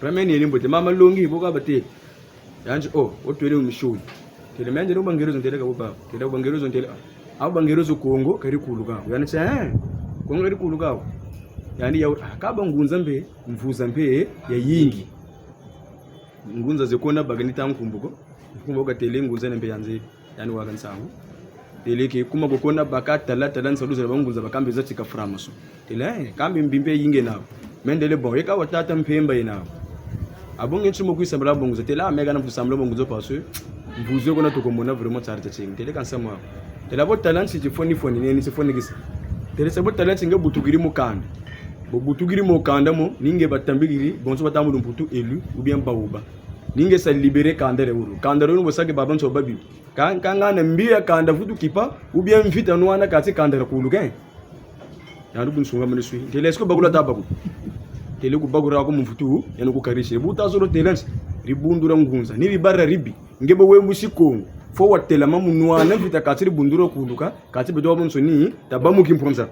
Vraiment ni mbote, mama longi, bo ka batêle. Yandi, oh, wo twele mu mission. Têle, me nzele bangelezo ntêle ka bo baba. Têle bangelezo ntêle, ah. Abo bangelezo Kongo, kari kuluka. Yandi, eh, Kongo kari kuluka. Yandi, ya, ah, ka ba ngunza mpe, mvuza mpe, ya yingi. Ngunza ze kona baka ni ta nkumbu ko. Nkumbu ka têle ngunza na mpe ya nze. Yandi waka nsangu. Têle ke kuma ko kona baka tala tala nsalu za bangunza baka mpe za tika franc-maçon. Têle, eh, kambe mbi mpe yingi nawu. Me ntêle bon, yeka wa tata mpemba yena nawu. Abo nge nti mo kwe sambila bangunza. Têle, ah, me ka na mvutu sambila bangunza parce que mvuza ko na toko mona vraiment tsari tsa tsingi. Têle ka nsamu ko. Têle bo tala nti tifoni foni, neni tifoni kisa. Têle sa bo tala nti nge butukiri mu kanda. Bo butukiri mu kanda mo, ni nge batambikiri, bonso bata mu lumputu élu, ou bien baoba. Ni nge sa libérer kanda dia wulu. Kanda dia wulu bo sa ke babansoni babi. Ka, ka ngana mbi ya kanda vutu kipa, ou bien mvita nwana kati kanda dia kuluka. Yandi ku nsunga mene swi. Têle est-ce que bakula ta bakula? Têle ku bakula ko mu mvutu, yandi ku karisi. Bu ta zolo têle nti, dibundu dia ngunza. Ni dibara dibi. Nge bo we musi Kongo. Faut wa telama mu nwana mvita kati dibundu dia kuluka, kati beto babansoni, ta bâ mu kimponza.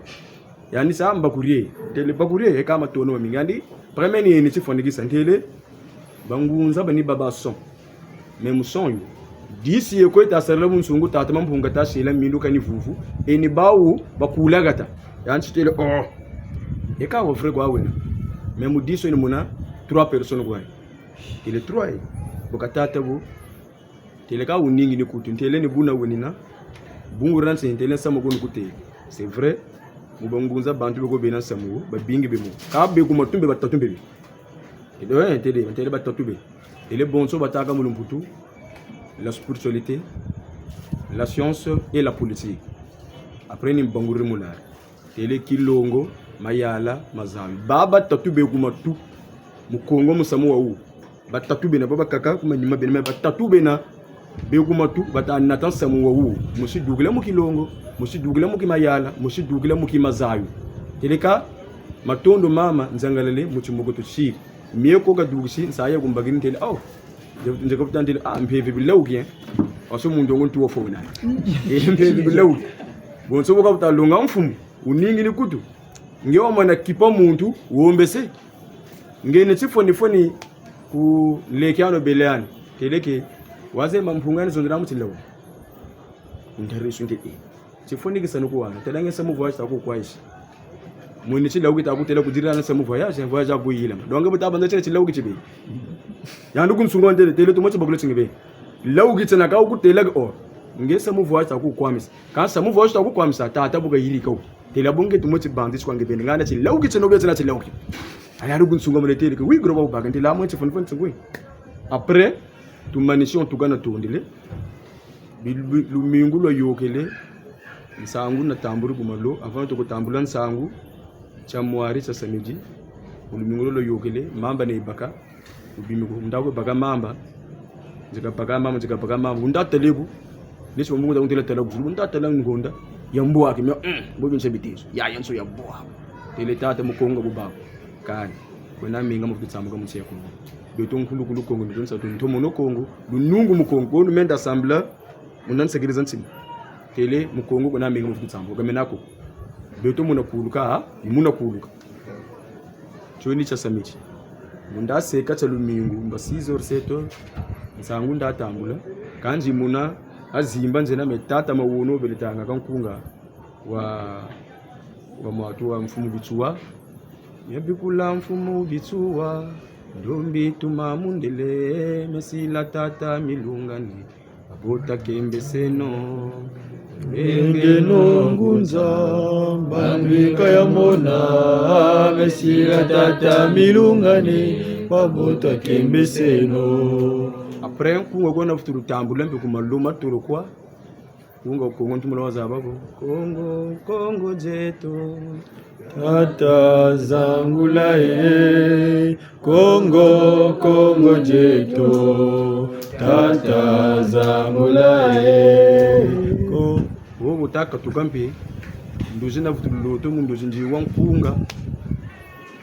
Yandi sa mbakuri. Têle bakuri, e ka matono mamingi. Yandi, premier ni, ni tifwanikisa. Ntêle, bangunza ba ni baba son. Mais mu son yo. Disi ye kwe ta sarila bunsungu, tata Mampunga ta sila mindu kani vuvu. E ni bawu, bakula kata. Yandi têle, oh. E ka wa vrai kwa wena. Mais mu disi yo ni mona, trois personnes kwa. Têle trois, eh. Bo ka tata bo. Têle ka wuningi ni kutu. Ntêle ni buna wenina. Bungu ranse ntêle nsamu ko ni kutêle. C'est vrai. Mu bangunza bantu be ko bena nsamu wo. Babingi be mo. Ka be ku matu mpe batatu mpe be. Têle, eh, têle, têle batatu be. Têle bonso batâka mu lumputu. La spiritualité, la science et la politique. Après ni mbanguriri mu lari. Têle kilongo, mayala, mazayu. Ba batatu be ku matu. Mu Kongo musamu wawu. Batatu bena, ba bakaka ku manima bena, mais batatu bena. Be ku matu, bata nata nsamu wawu. Mosi dukila mu kilongo, mosi dukila mu kimayala, mosi dukila mu kimazayu. Têle ka, matondo mama, nzangalele, mu timokoto tiri. Mie ko kadukisi, nsayi ya kumbakiri ntêle, oh. Nze, nze kabuta ntêle, ah, mpeve bilawuki, eh. Waso muntu ngo ntu wafwa wena. Eh, mpeve bilawuki. Bonso bo kabuta longa mfumu, wuningi ni kutu. Nge wamana kipa muntu, wombese. Nge ni tifoni foni ku leke ano bele ani. Têle ke, wazemba mpunga ni zonzela mu tilawu. Ntari sunte e. Tifoni kisa ni kuwana. Têla nge nsamu voyage ta ku kwayisa. Mwini tilawu kita kutêla kudirila na nsamu voyage, voyage aku yila. Donc, bu ta banza tina tilawu ki tibe. Yandi kunsunga ntêle, têle tumo tibakula tingi be. Lawu ki tina ka kutêla ki o. Nge nsamu voyage ta ku kwamisa. Ka nsamu voyage ta ku kwamisa, tata bu kayirika wo. Têla bu nge tumo tibanzi tikwa nge beni. Ngana tilawu ki tina, nge tina tilawu ki. Aya, yandi kunsunga mune têle ki. Oui, gros, ba wubaka. Ntêla mwe tifoni foni tingi. Après, tumanisi wo ntuka na tondele. Bi-, bi-, lumingu lwayôkele, nsangu natambuli ku malo, avant toko tambula nsangu, tia mwari, tia samedi, lumingu lolo lwayôkele, mamba nayibaka, wubimi ku nda ku baka mamba, nzeka baka mamba, nzeka baka mamba, wunda tala bu, nesi wa mungu ta kuntêla tala ku, wunda tala ngonda, ya mbwaki, mia, mm, bo binsa bitezo, ya, ya nso ya mbwaki. Têle tata Mukongo bu baku, kani, kwena menga mu vutu tsamuka mu nsi ya Kongo. Beto nkulukulu Kongo, beto nsatu ntomono Kongo, lunungu Mukongo, ko lumenda sambila, muna nsekele za ntima. Têle Mukongo kwena menga mu vutu tsamuka, kamena ko. Beto muna kuluka, ha? Ni muna kuluka. Tio ni tia samedi. Munda seka tia lumingu, mba six heures, sept heures, nsangu nda tambula. Kanzi muna, azimba nzena me tata Mawono bele tanga ka nkunga wa, wa mwatu wa mfumu Bitsuwa. Yabikula mfumu Bitsuwa, ndombi tuma mundele, mesila tata milungani, babota kembeseno. Lengeno ngunza, mbandu ka yamona, mesila tata milungani, babota kembeseno. Après, nkunga kwena vutulu tambula mpe ku malo ma tolo kwa. Nkunga Kongo ntumula wazaba ko. Kongo, Kongo dieto. Tata zangula e. Kongo, Kongo dieto. Tata zangula e. Ko-, wo bu ta katuka mpe. Ndozi na vutu loto mu ndozi ndi wa nkunga.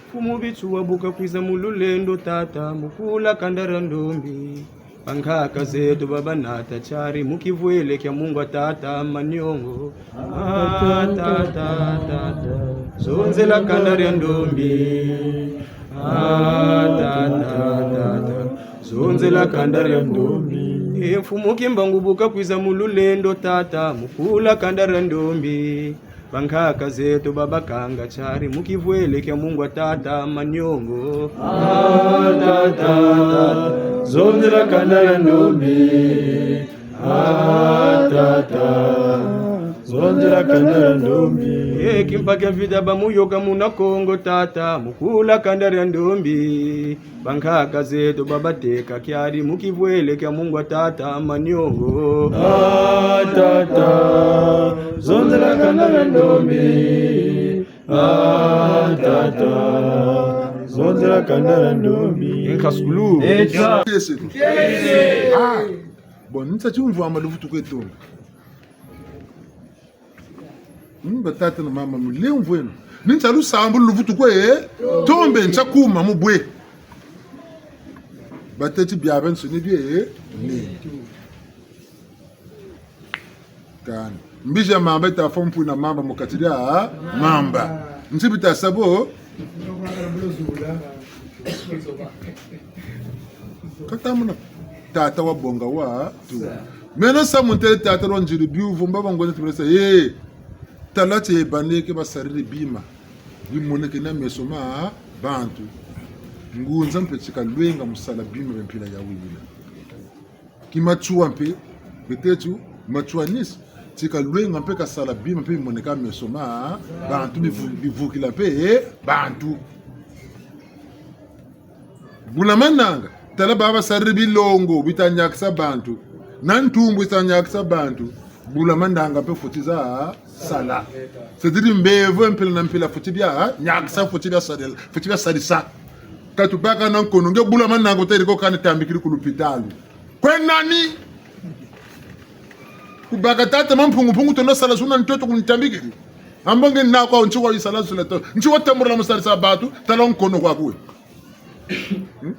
Mfumu Bitsuwa bu kakwiza mu lulendo tata, mu kula kanda dia ndombi. Bankaka zeto babanata tiari mu kivwele kia mungwa tata Maniongo. Ah, tata, tata, zonzela kanda dia ndombi. Ah, tata, tata, zonzela kanda dia ndombi. E mfumu Kimbangu bu kakwiza mu lulendo tata, mu kula kanda dia ndombi. Bankaka zeto babakanga tiari mu kivwele kia mungwa tata Maniongo. Ah, tata, zonzela kanda dia ndombi. Ah, tata, zonzela kanda dia ndombi. E kimpa kia mvita bamuyoka muna Kongo tata, mu kula kanda dia ndombi. Bankaka zeto babateka kiadi mu kivwele kia mungwa tata Maniongo. Ah, tata, zonzela kanda dia ndombi. Ah, tata, zonzela kanda dia ndombi. Nkasukulu. Eta. Ah, bon, nsa ti mvwama luvutu kwe tonga. Hmm, batata na mama, mulemvweno. Ni nsa lusambulu luvutu kwe, eh? Tombe nsa kuma mu bwe. Bateti biabiansoni bie, eh? Ni. Kani. Mbizi ya mamba yita fwa mpwina mamba mu kati dia mamba. Nsi bita sa bo? Ka ta mona. Tata wabonga wa tu. Meno samu ntele tata lwa nziri biuvu mba bangwene tubelesa. Eh, tala ti baneke basariri bima. Bimoneke na meso ma bantu. Ngunza mpe ti kalwenga mu sala bima bia mpila ya wila. Ki Matsoua mpe, peut-être, Matsouanisme, ti kalwenga mpe ka sala bima mpe bimoneka meso ma bantu, bivu-, bivukila mpe, eh, bantu. Bula mananga, tala baba basarila bilongo, bita niakisa bantu. Na ntumbu yita niakisa bantu. Bula mananga mpe fweti za sala. C'est-à-dire mbevo mpila na mpila fweti bia niakisa, fweti bia sarila, fweti bia sarisa. Ka tubaka na nkono, nge bula mananga wuta yirika ko kani tambikiri ku lupitalu. Kwe nani? Kubaka tata Mampungu Mpungu tono sala zuna ntoto kunitambikiri. Ambo nge na kwa nti wa yisala zula to. Nti wa tambula mu sarisa bantu, tala nkono kwa kuwe. Hmm?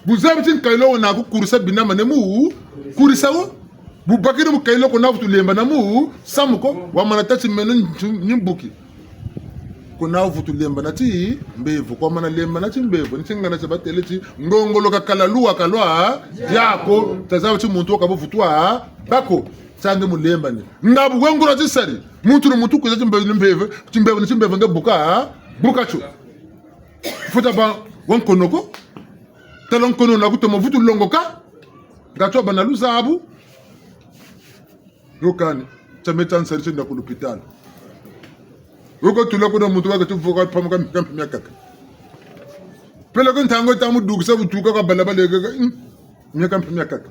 Bu zebi ti nkayilo wo naku kurisa bina mane mu kurisa wo. Bu bakiri mu kayilo ko na vutu lemba na mu samu ko, wamana tâ ti meno ni mbuki. Ko na vutu lemba na timbevo, ko wamana lemba na timbevo, ni tingana tia batêle ti ngongolo kakala luwa kalwa diako, tazaba ti muntu wo ka bu vutu wa bako, tsange mu lemba ni. Nga bu wengula tisari, muntu ni muntu kwiza timbevo, timbevo, timbevo ni timbevo nge buka, buka tio. Fweti bâ wa nkono ko. Tala nkono na kutomo vutu longoka. Nga tio bâ na luzabu. Yo kani, tia me tia nsari tienda ku lupitalu. Wo ko tula kuna muntu waka tivuka pamuka miaka mpe miakaka. Peleko ntangu yita mu dukisa bu tuka kwa balabala yeka, hmm, miaka mpe miakaka.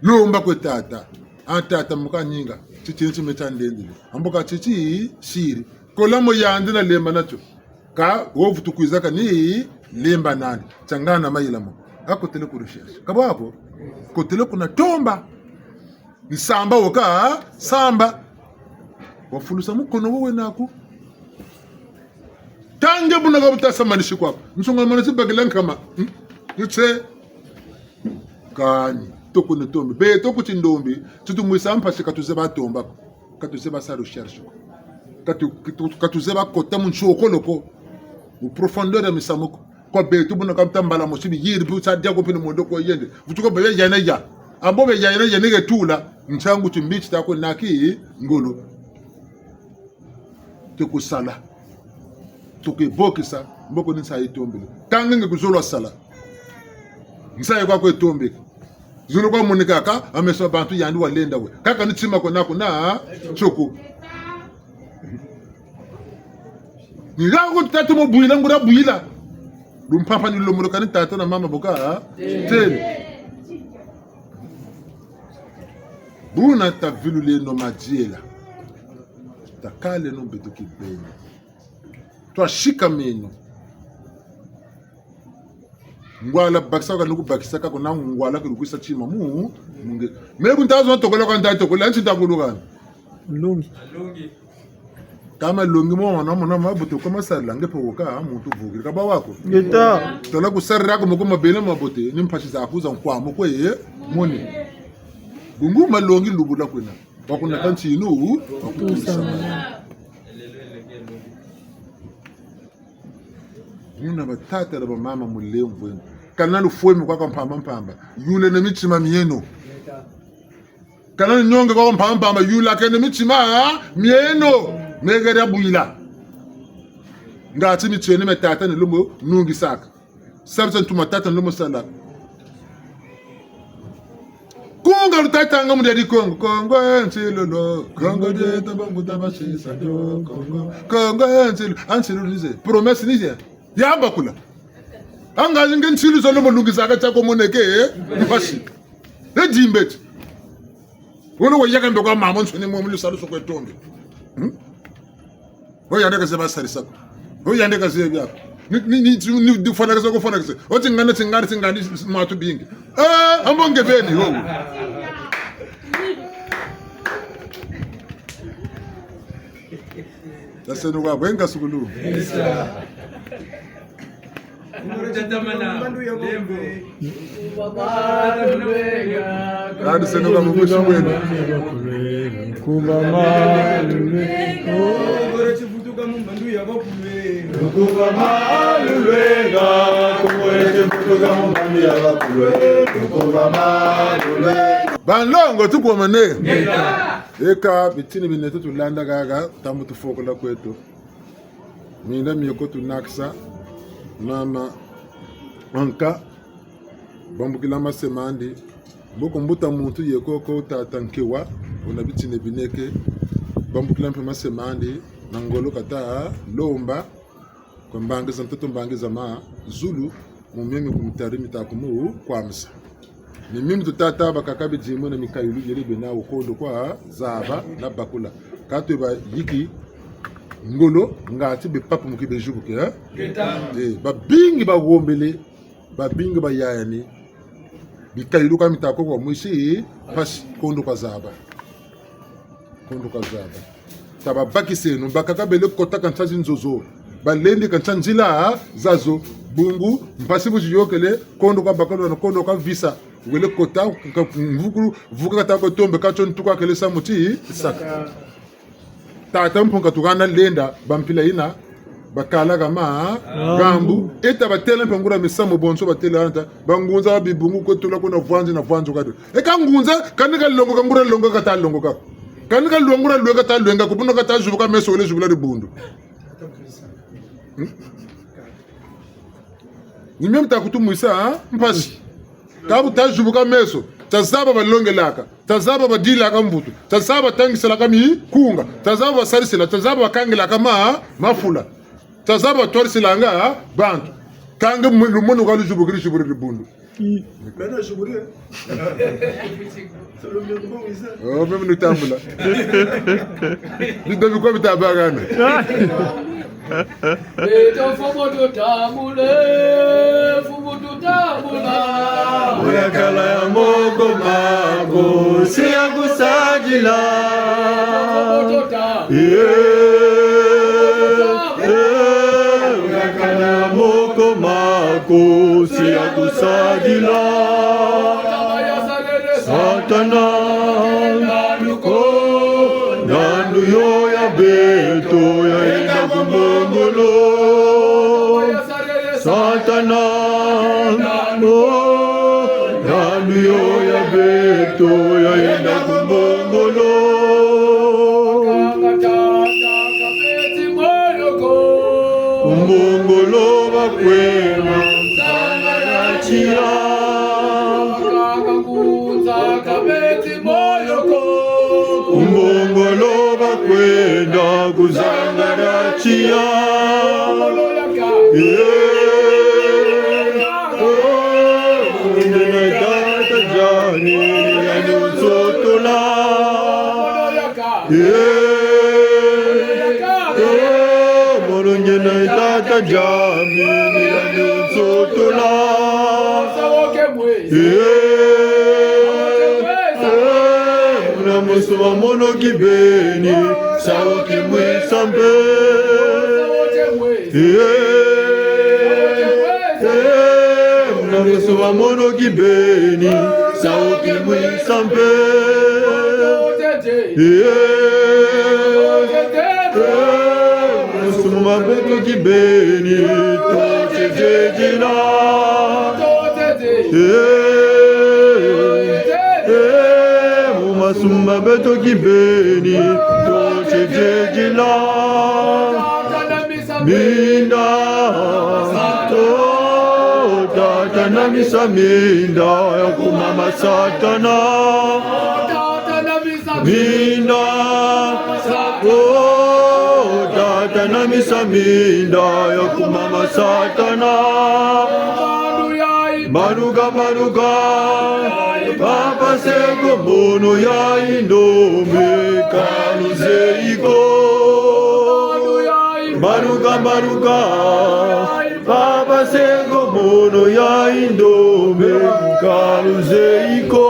Lomba kwe tata. A tata mu kaninga. Titini ti me tia ndendele. Ambo ka titi siri. Kola mo yandi na lemba na tio. Ka wo vutu kwiza kani lemba nandi. Tiangana mayela mo. A kotele ku recherche. Ka bwa ko? Kotele kuna tomba. Nsamba wo ka samba. Wafulusa mukono wo wena ko. Tange buna ka buta sa manisi kwaku. Nsonga manisi bakila nkama. Hmm? Yutse. Kani, toko ne tombe. Beto ku tindombi, ti tumwisa mpasi ka tuzeba tomba ko. Ka tuzeba sa recherche ko. Ka tu-, ka tu-, ka tuzeba kota mu nsokolo ko. Mu profondeur ya misamu ko. Kwa beto buna ka buta mbala mosi biyiri, bu sa dia ko mpe ni mondo ko yende. Vutuka bebe ya na ya. Ambo be ya na ya ni ke tula. Nsangu timbi tita ko naki ngolo. Tukusala. Tukubokisa. Mboko ni nsayi tombele. Kanga nge ku zolo sala. Nsayi kwaku etombele. Zulu kwa monikaka, a meso ma bantu yandi walenda we. Kaka ni tima ko na kuna, tio ko. Ni la ko tata mo bwila, nguria bwila. Lumpampa ni lomoloka ni tata na mama boka, ha? Tele. Buna taviluleno madiela. Takaleno beto kibeni. Twasikameno. Ngwala bakisa ka nuku bakisa ka kuna ngwala ke lukwisa tima mu, mu nge. Me bu ntazo tokola kwa nta tokola, nti ntakuluka. Lungi. Kama longi mo wana mona mabote kwa masarila nge pe woka muntu vukiri. Ka bwa ko? Ngeta. Tala kusarila ko moko mabele mabote, ni mpasi zaku za nkwa moko ye, moni. Bungu malongi lubula kwena. Wakuna kantinu, wakutusa. Muna batata na bamama mulemvweno. Kana lufwemi kwa kwa mpamba mpamba. Yuleno mitima mieno. Kana nyonge kwa kwa mpamba mpamba. Yulakeno mitima mieno. Megere bwila. Ngati mitieno mia tata ni lomo nungisaka. Sabisa ntuma tata ni lomo sala. Kunga lutatanga mu dia di Kongo. Kongo e nsilulu. Kongo dieto bambuta basisa dio. Kongo. Kongo e nsilulu. A nsilulu ni ze. Promesse ni ze. Ya bakula. Anga nge nsilulu zo lomo lungisaka tia ko moneke, eh? Mpasi. E dimbeti. Wolo wayaka mbe kwa mamansoni mo mu lusalusu kwe tombe. Hmm? Wo yandi ka zeba sarisa ko. Wo yandi ka zebi ako. Ni, ni, ni, ni, ni, ni fwanakasa ko fwanakasa. O tingana, tingana, tingana, ni matu bingi. Eh, ambo nge beni, ho. Tasenuka, bwenga sukulu. Kadi senuka mu busi bwenu. Nkumba malulwe. Nkumba malulwe, nga, kumwele mbutuka mu mbandu ya bakulwe. Nkumba malulwe. Banlongo tukwamane. Eka, bitini bineto tulanda kaka, tambu tufokola kweto. Minda mie ko tunakisa, Mama, anka, bambukila mase mandi, mboko mbuta muntu ye koko tata Nkewa, wuna bitini bineke, bambukila mpe mase mandi, na ngolo kata lomba, kwa mbangi za ntoto, mbangi za mazulu, mu mio mi ku mitari mita ku mu kwamisa. Ni mio mi tuta tâ bakaka bidimbu na mikayulu yele bena wo kondo kwa zaba na bakula. Ka twe bayiki ngolo, ngatu bepapumuki bejubuki, eh? Eh, babingi bawombele, babingi bayayani. Bikayulu ka mita ko kwa mwisi, mpasi kondo kwa zaba. Kondo kwa zaba. Tababakiseno, bakaka bele kota kansa zi nzo zo. Balendi kansa nzila zazo. Bungu, mpasi bu ziyôkele, kondo kwa bakala na kondo kwa visa. Wele kota, ka, mvukulu, vuka kata ko tombe, ka tio ntuka kele samu ti saka. Tata Mpungu tukana lenda, bampila yina, bakala kama, gambu, eta batêle mpe nguria misamu bonso batêle anta, bangunza ba bibungu kwe tula kuna vwanzi na vwanzi kado. E ka ngunza, kani ka longoka nguria longoka kata longoka. Kani ka lwa nguria lwe kata lwenga, ku buna kata zubuka meso wele zubula dibundu. Hmm? Ni mio mita kutumwisa, ha? Mpasi. Ka bu ta zubuka meso, ta zaba balongelaka, ta zaba badilaka mvutu, ta zaba batangisilaka mikunga, ta zaba basalisila, ta zaba bakangilaka ma, mafula, ta zaba batwalisilanga bantu. Kâ nge mu-, lumonu ka luzubukiri, zubukiri dibundu. Beno zubukiri. Oh, meme nutambula. Bido bikwa bitabagana. Beto mfumu tutambule, mfumu tutambula. Oya kala ya moko mako, si ya kusadila. Mfumu tutambule. Eh, eh, oya kala ya moko mako, si ya kusadila. Satana, ndandu ko, ndandu yo ya beto, ya yenda ku mbongolo. Satana, ndandu, ndandu yo ya beto, ya yenda ku mbongolo. Ku mbongolo bakwenda, zanga na tiya. Ku mbongolo bakwenda kuzanga na tiya. Eh, oh, ndena tata jani, ya nsotola. Eh, eh, mono ndena tata jani, ya nsotola. Eh, eh, muna musu wa mono kibeni, sawo kimwisa mpe. Eh, eh, muna musu wa mono kibeni, sawo kimwisa mpe. Eh, eh, masumu ma beto kibeni, tote djedila. Eh, eh, mu masumu ma beto kibeni, tote djedila. Minda, oh, tata na misa minda, ya kuma ma Satana. Minda, oh, tata na misa minda, ya kuma ma Satana. Manuka, manuka, papa seko mono ya indombe, ka luzeyi ko. Manuka, manuka, papa seko mono ya indombe, ka luzeyi ko.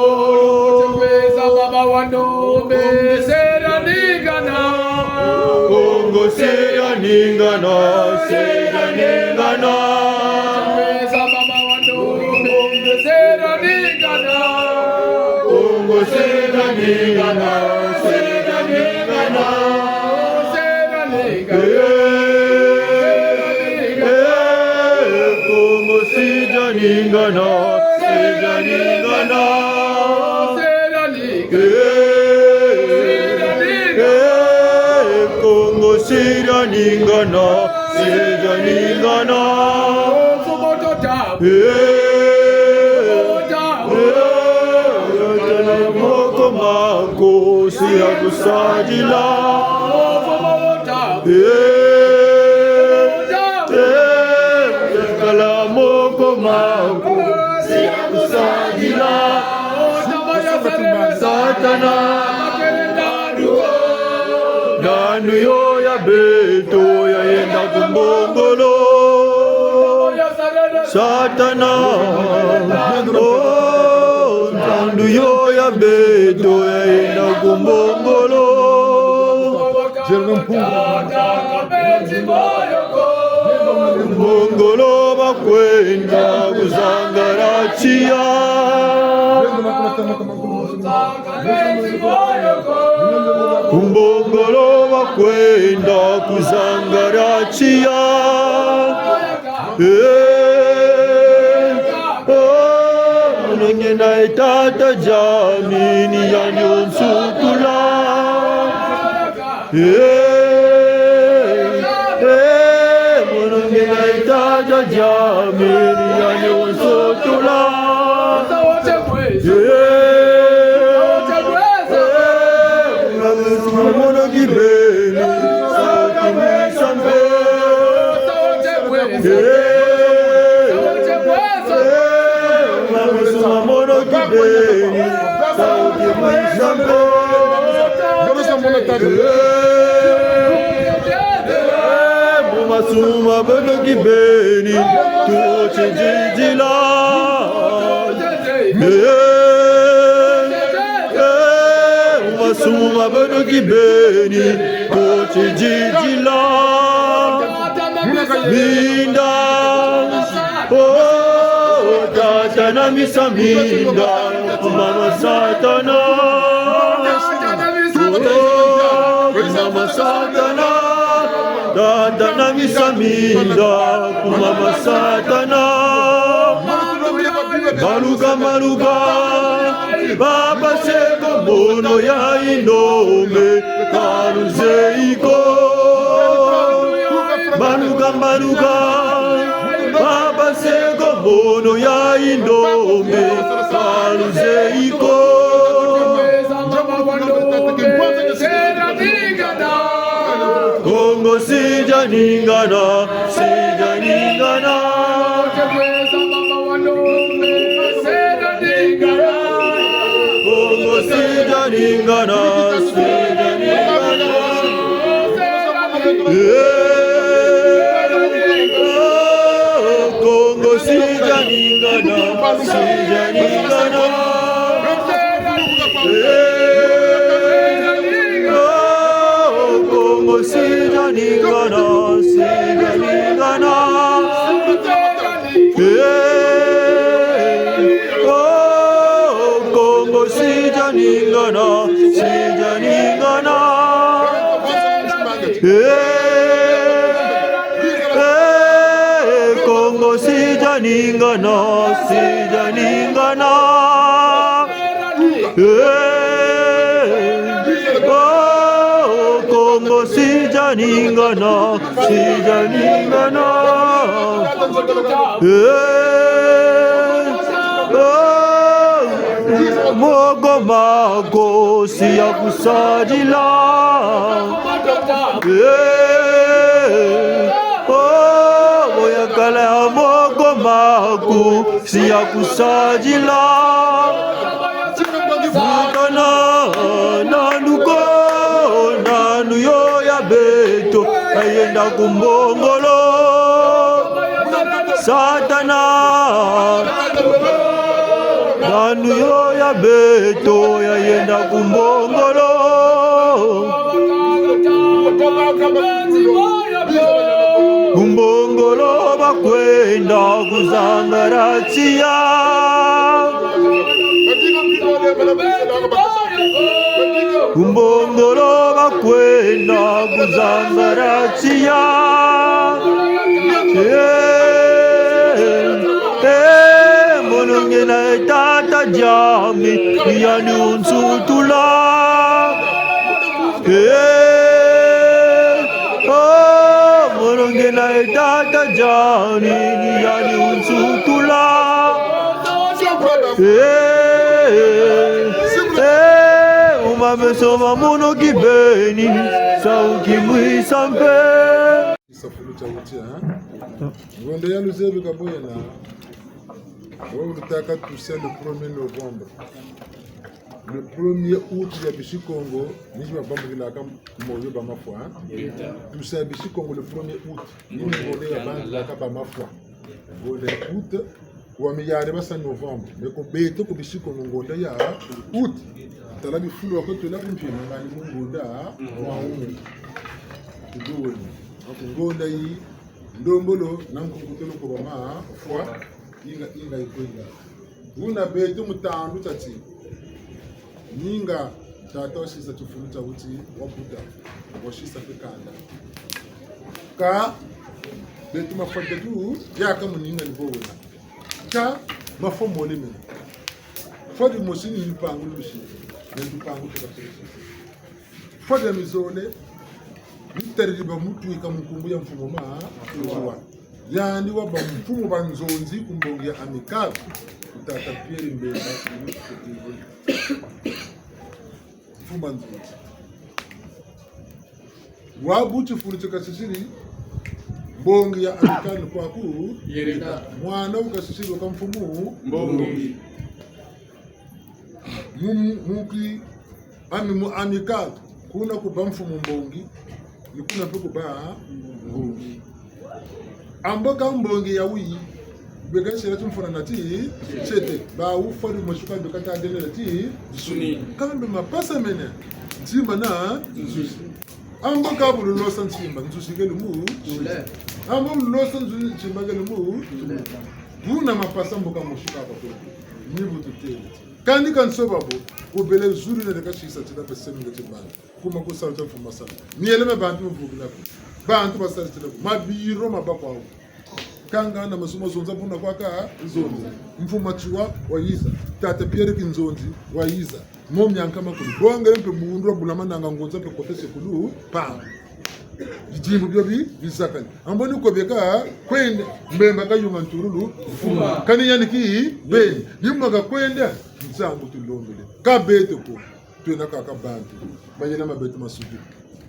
Kongo se ya ningana, se ya ningana, se ya ningana. Kongo se ya ningana, se ya ningana, se ya ningana. Eh, eh, Kongo se ya ningana, se ya ningana. Eh, eh, Kongo se ya ningana, se ya ningana. ya kusadila. Eh, eh, kala moko mako ya kusadila. Satana, nanu yo ya beto yayenda ku mbongolo. Satana, oh, ntandu yo ya beto yayenda ku mbongolo. Mbongolo bakwenda kuzangara tiya. Ku mbongolo bakwenda kuzangara tiya. Eh, oh, nenge na e tata diami ni yandi wunsutula. Eh, eh, mono nge na e tata diami ni yandi wunsutula. Eh, eh, mono kibeni, sa kimisa mpe. Eh, eh, mono kibeni, sa kimisa mpe. Eh, bu masumu ma beto kibeni, tuti didila. Eh, eh, bu masumu ma beto kibeni, tuti didila. Minda, oh, tata na misa minda, ku mama Satana. Oh, ku mama Satana. Tata na misa minda, ku mama Satana. Baluka, baluka, baba seko mono ya indombe, ka luzeyi ko. Baluka, baluka, baba seko mono ya indombe, ka luzeyi ko. Kongo si dia ningana, si dia ningana. Kongo si dia ningana, si dia ningana. Eh, oh, Kongo si dia ningana, si dia ningana. Eh, oh, Kongo si dia ningana, si dia ningana. Eh, oh, Kongo si dia ningana, si dia ningana. Eh, eh, Kongo si dia ningana, si dia ningana. Eh, oh, Kongo si dia ningana, si dia ningana. Eh, oh, moko mako si ya kusadila. Eh, oh, bo ya kala ya moko mako si ya kusadila. Vukana nanu ko, nanu yo ya beto yayenda ku mbongolo. Satana, nanu yo ya beto yayenda ku mbongolo. Ku mbongolo bakwenda kuzangara tiya. Ku mbongolo bakwenda kuzangara tiya. Eh, eh, mono nge na e tata diami, ni yandi wunsutula. Eh, oh, mono nge na e tata diami, ni yandi wunsutula. Eh, eh, bu Babeso ba mono kibeni, sa ukimwisa mpe. Sa fulu tia wuti, hein? Ngonda ya luzebi ka bwena. Wo lutaka tusa le premier novembre. Le premier août ya bisi Kongo, ni zi babambukilaka moyo ba mafwa, hein? Tusa bisi Kongo le premier août. Ni ngonda ya bambukilaka ba mafwa. Ngonda ya août, wa miyari basa novembre. Mais kwe beto kwe bisi Kongo ngonda ya août. Tala bifulu wa kwe twela ku mpimpa ngani mu ngonda wa août. Tuduwe. Donc ngonda yi, ndombolo na nkukutolo kwe ba mafwa, inga, inga yi kwe inga. Buna beto mu tandu tia ti. Ninga tata wasisa tifulu tia wuti, wabuta, wasisa mpe kanda. Kâ beto mafwa tetu, yaka mu ninga ni bo wena. Kâ mafwa mole mena. Fwa dimosi ni lupangu lusi, ni lupangu tuka tuka. Fwa dia mizole, ni tari di ba mutu yika mu nkumbu ya mfumu ma, tuwa. Yandi wa ba mfumu ba nzonzi ku mbongi ya Amicale, ku tata Pierre Mbemba, mfumu ba nzonzi. Wa bu tifulu ti kasisiri, mbongi ya Amicale kwaku, Yerika. Mwana wu kasisiri wa ka mfumu, mbongi. Mu, mu, mu ki, ami mu Amicale, kuna ku ba mfumu mbongi, ni kuna mpe ku ba mbongi. Ambo ka mbongi ya wuyi, beka sila timfuna na ti, tiete, ba wu fwa dimosi ka beka ta denela ti, suni. Kambe mapasa mena, ntima na, nzuzi. Ambo ka bu lulosa ntima, nzuzi kele mu, ambo bu lulosa nzuzi, ntima kele mu, buna mapasa mbo ka mosi kaka ko, ni bu tutele. Kani ka nsoba bo, kubele zulu na deka sisa tina pe semi ngeti bana. Kuma ku salu tia mfumu sala. Miele mia bantu mivukila ko. Bantu basali tina ko. Mabiro mabâ kwawu. Kanga na masumu zonza buna kwa ka zonza. Mfumu Matsoua wayiza. Tata Pierre Kinzonzi wayiza. Mo mianka makulu. Bongele mpe bundu wa bulamananga ngunza mpe kotese kulu. Pam. Bidimbu bio bi, bizakani. Ambo ni kwe beka kwenda, Mbemba kayuma ntululu, fuma. Kani yandi kibeni, ni mwa ka kwenda, nsangu tulombele. Ka beto ko, twena kaka bantu, mayela ma beto masuki.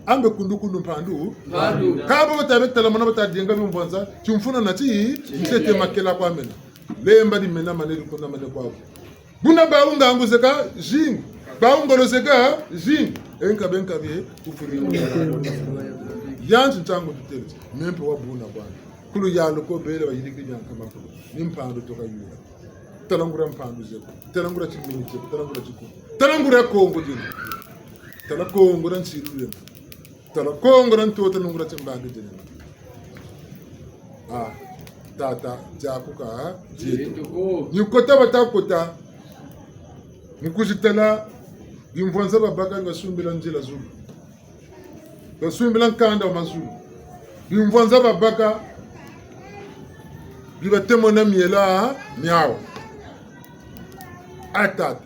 Ambe kundu kundu mpandu. Mpandu. Ka bo bata beta la mona bata dienga bimvwanza, timfuna na ti, ntete makela kwa mena. Lemba di mena mane di kuna mane kwa. Buna bawu ngangu zeka zingi, bawu ngolo zeka zingi. E nkabe nkabe, kufuri. Yanti ntangu tutele, me mpe wa buna bwana. Kulu ya loko bele bayiriki bia nkama kulu. Ni mpandu toka yula. Tala nguria mpandu zeko, tala nguria timini zeko, tala nguria tiku. Tala nguria Kongo dina. Tala Kongo dia nsilu dina. Tala Kongo dia ntoto nungula timbangi dina. Ah, tata, diakuka, dieto. Ni kota bata kota. Mu kuzitala, bimvwanza babaka ni basumbila nzila zulu. Basumbila nkanda wa mazulu. Bimvwanza babaka, bi batemona miela miawu. A tata.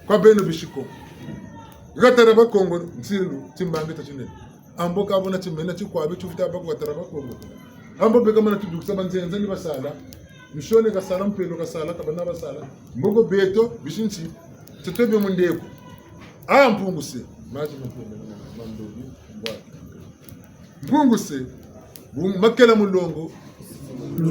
Kwa beno bisi Kongo. Gatara Bakongo, nsilu, timbangi tia tinene. Ambo ka buna timena tikwabi tufweti baka gatara Bakongo. Ambo beka mana tudukisa banzenza ni basala. Nsoni kasala, mpelo kasala, kabana basala. Mboko beto, bisi nsi, tete bia mundeko. A Mpunguse. Mazi ma Mpunguse, ma, ma ndobi, mbwa. Mpunguse, bu-, makela mulongo,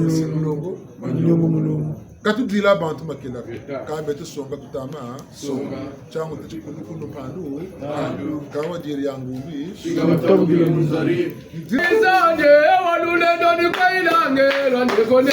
si mulongo, manyongo mulongo. Ka tudila bantu makela, ka beto songa tutama, songa. Tiangu tati kundu kundu mpandu, mpandu. Ka wadiri ya ngumbi, singa matabukile mu nzari. Nzande wa lulendo ni kwa ilange lwa ndekone.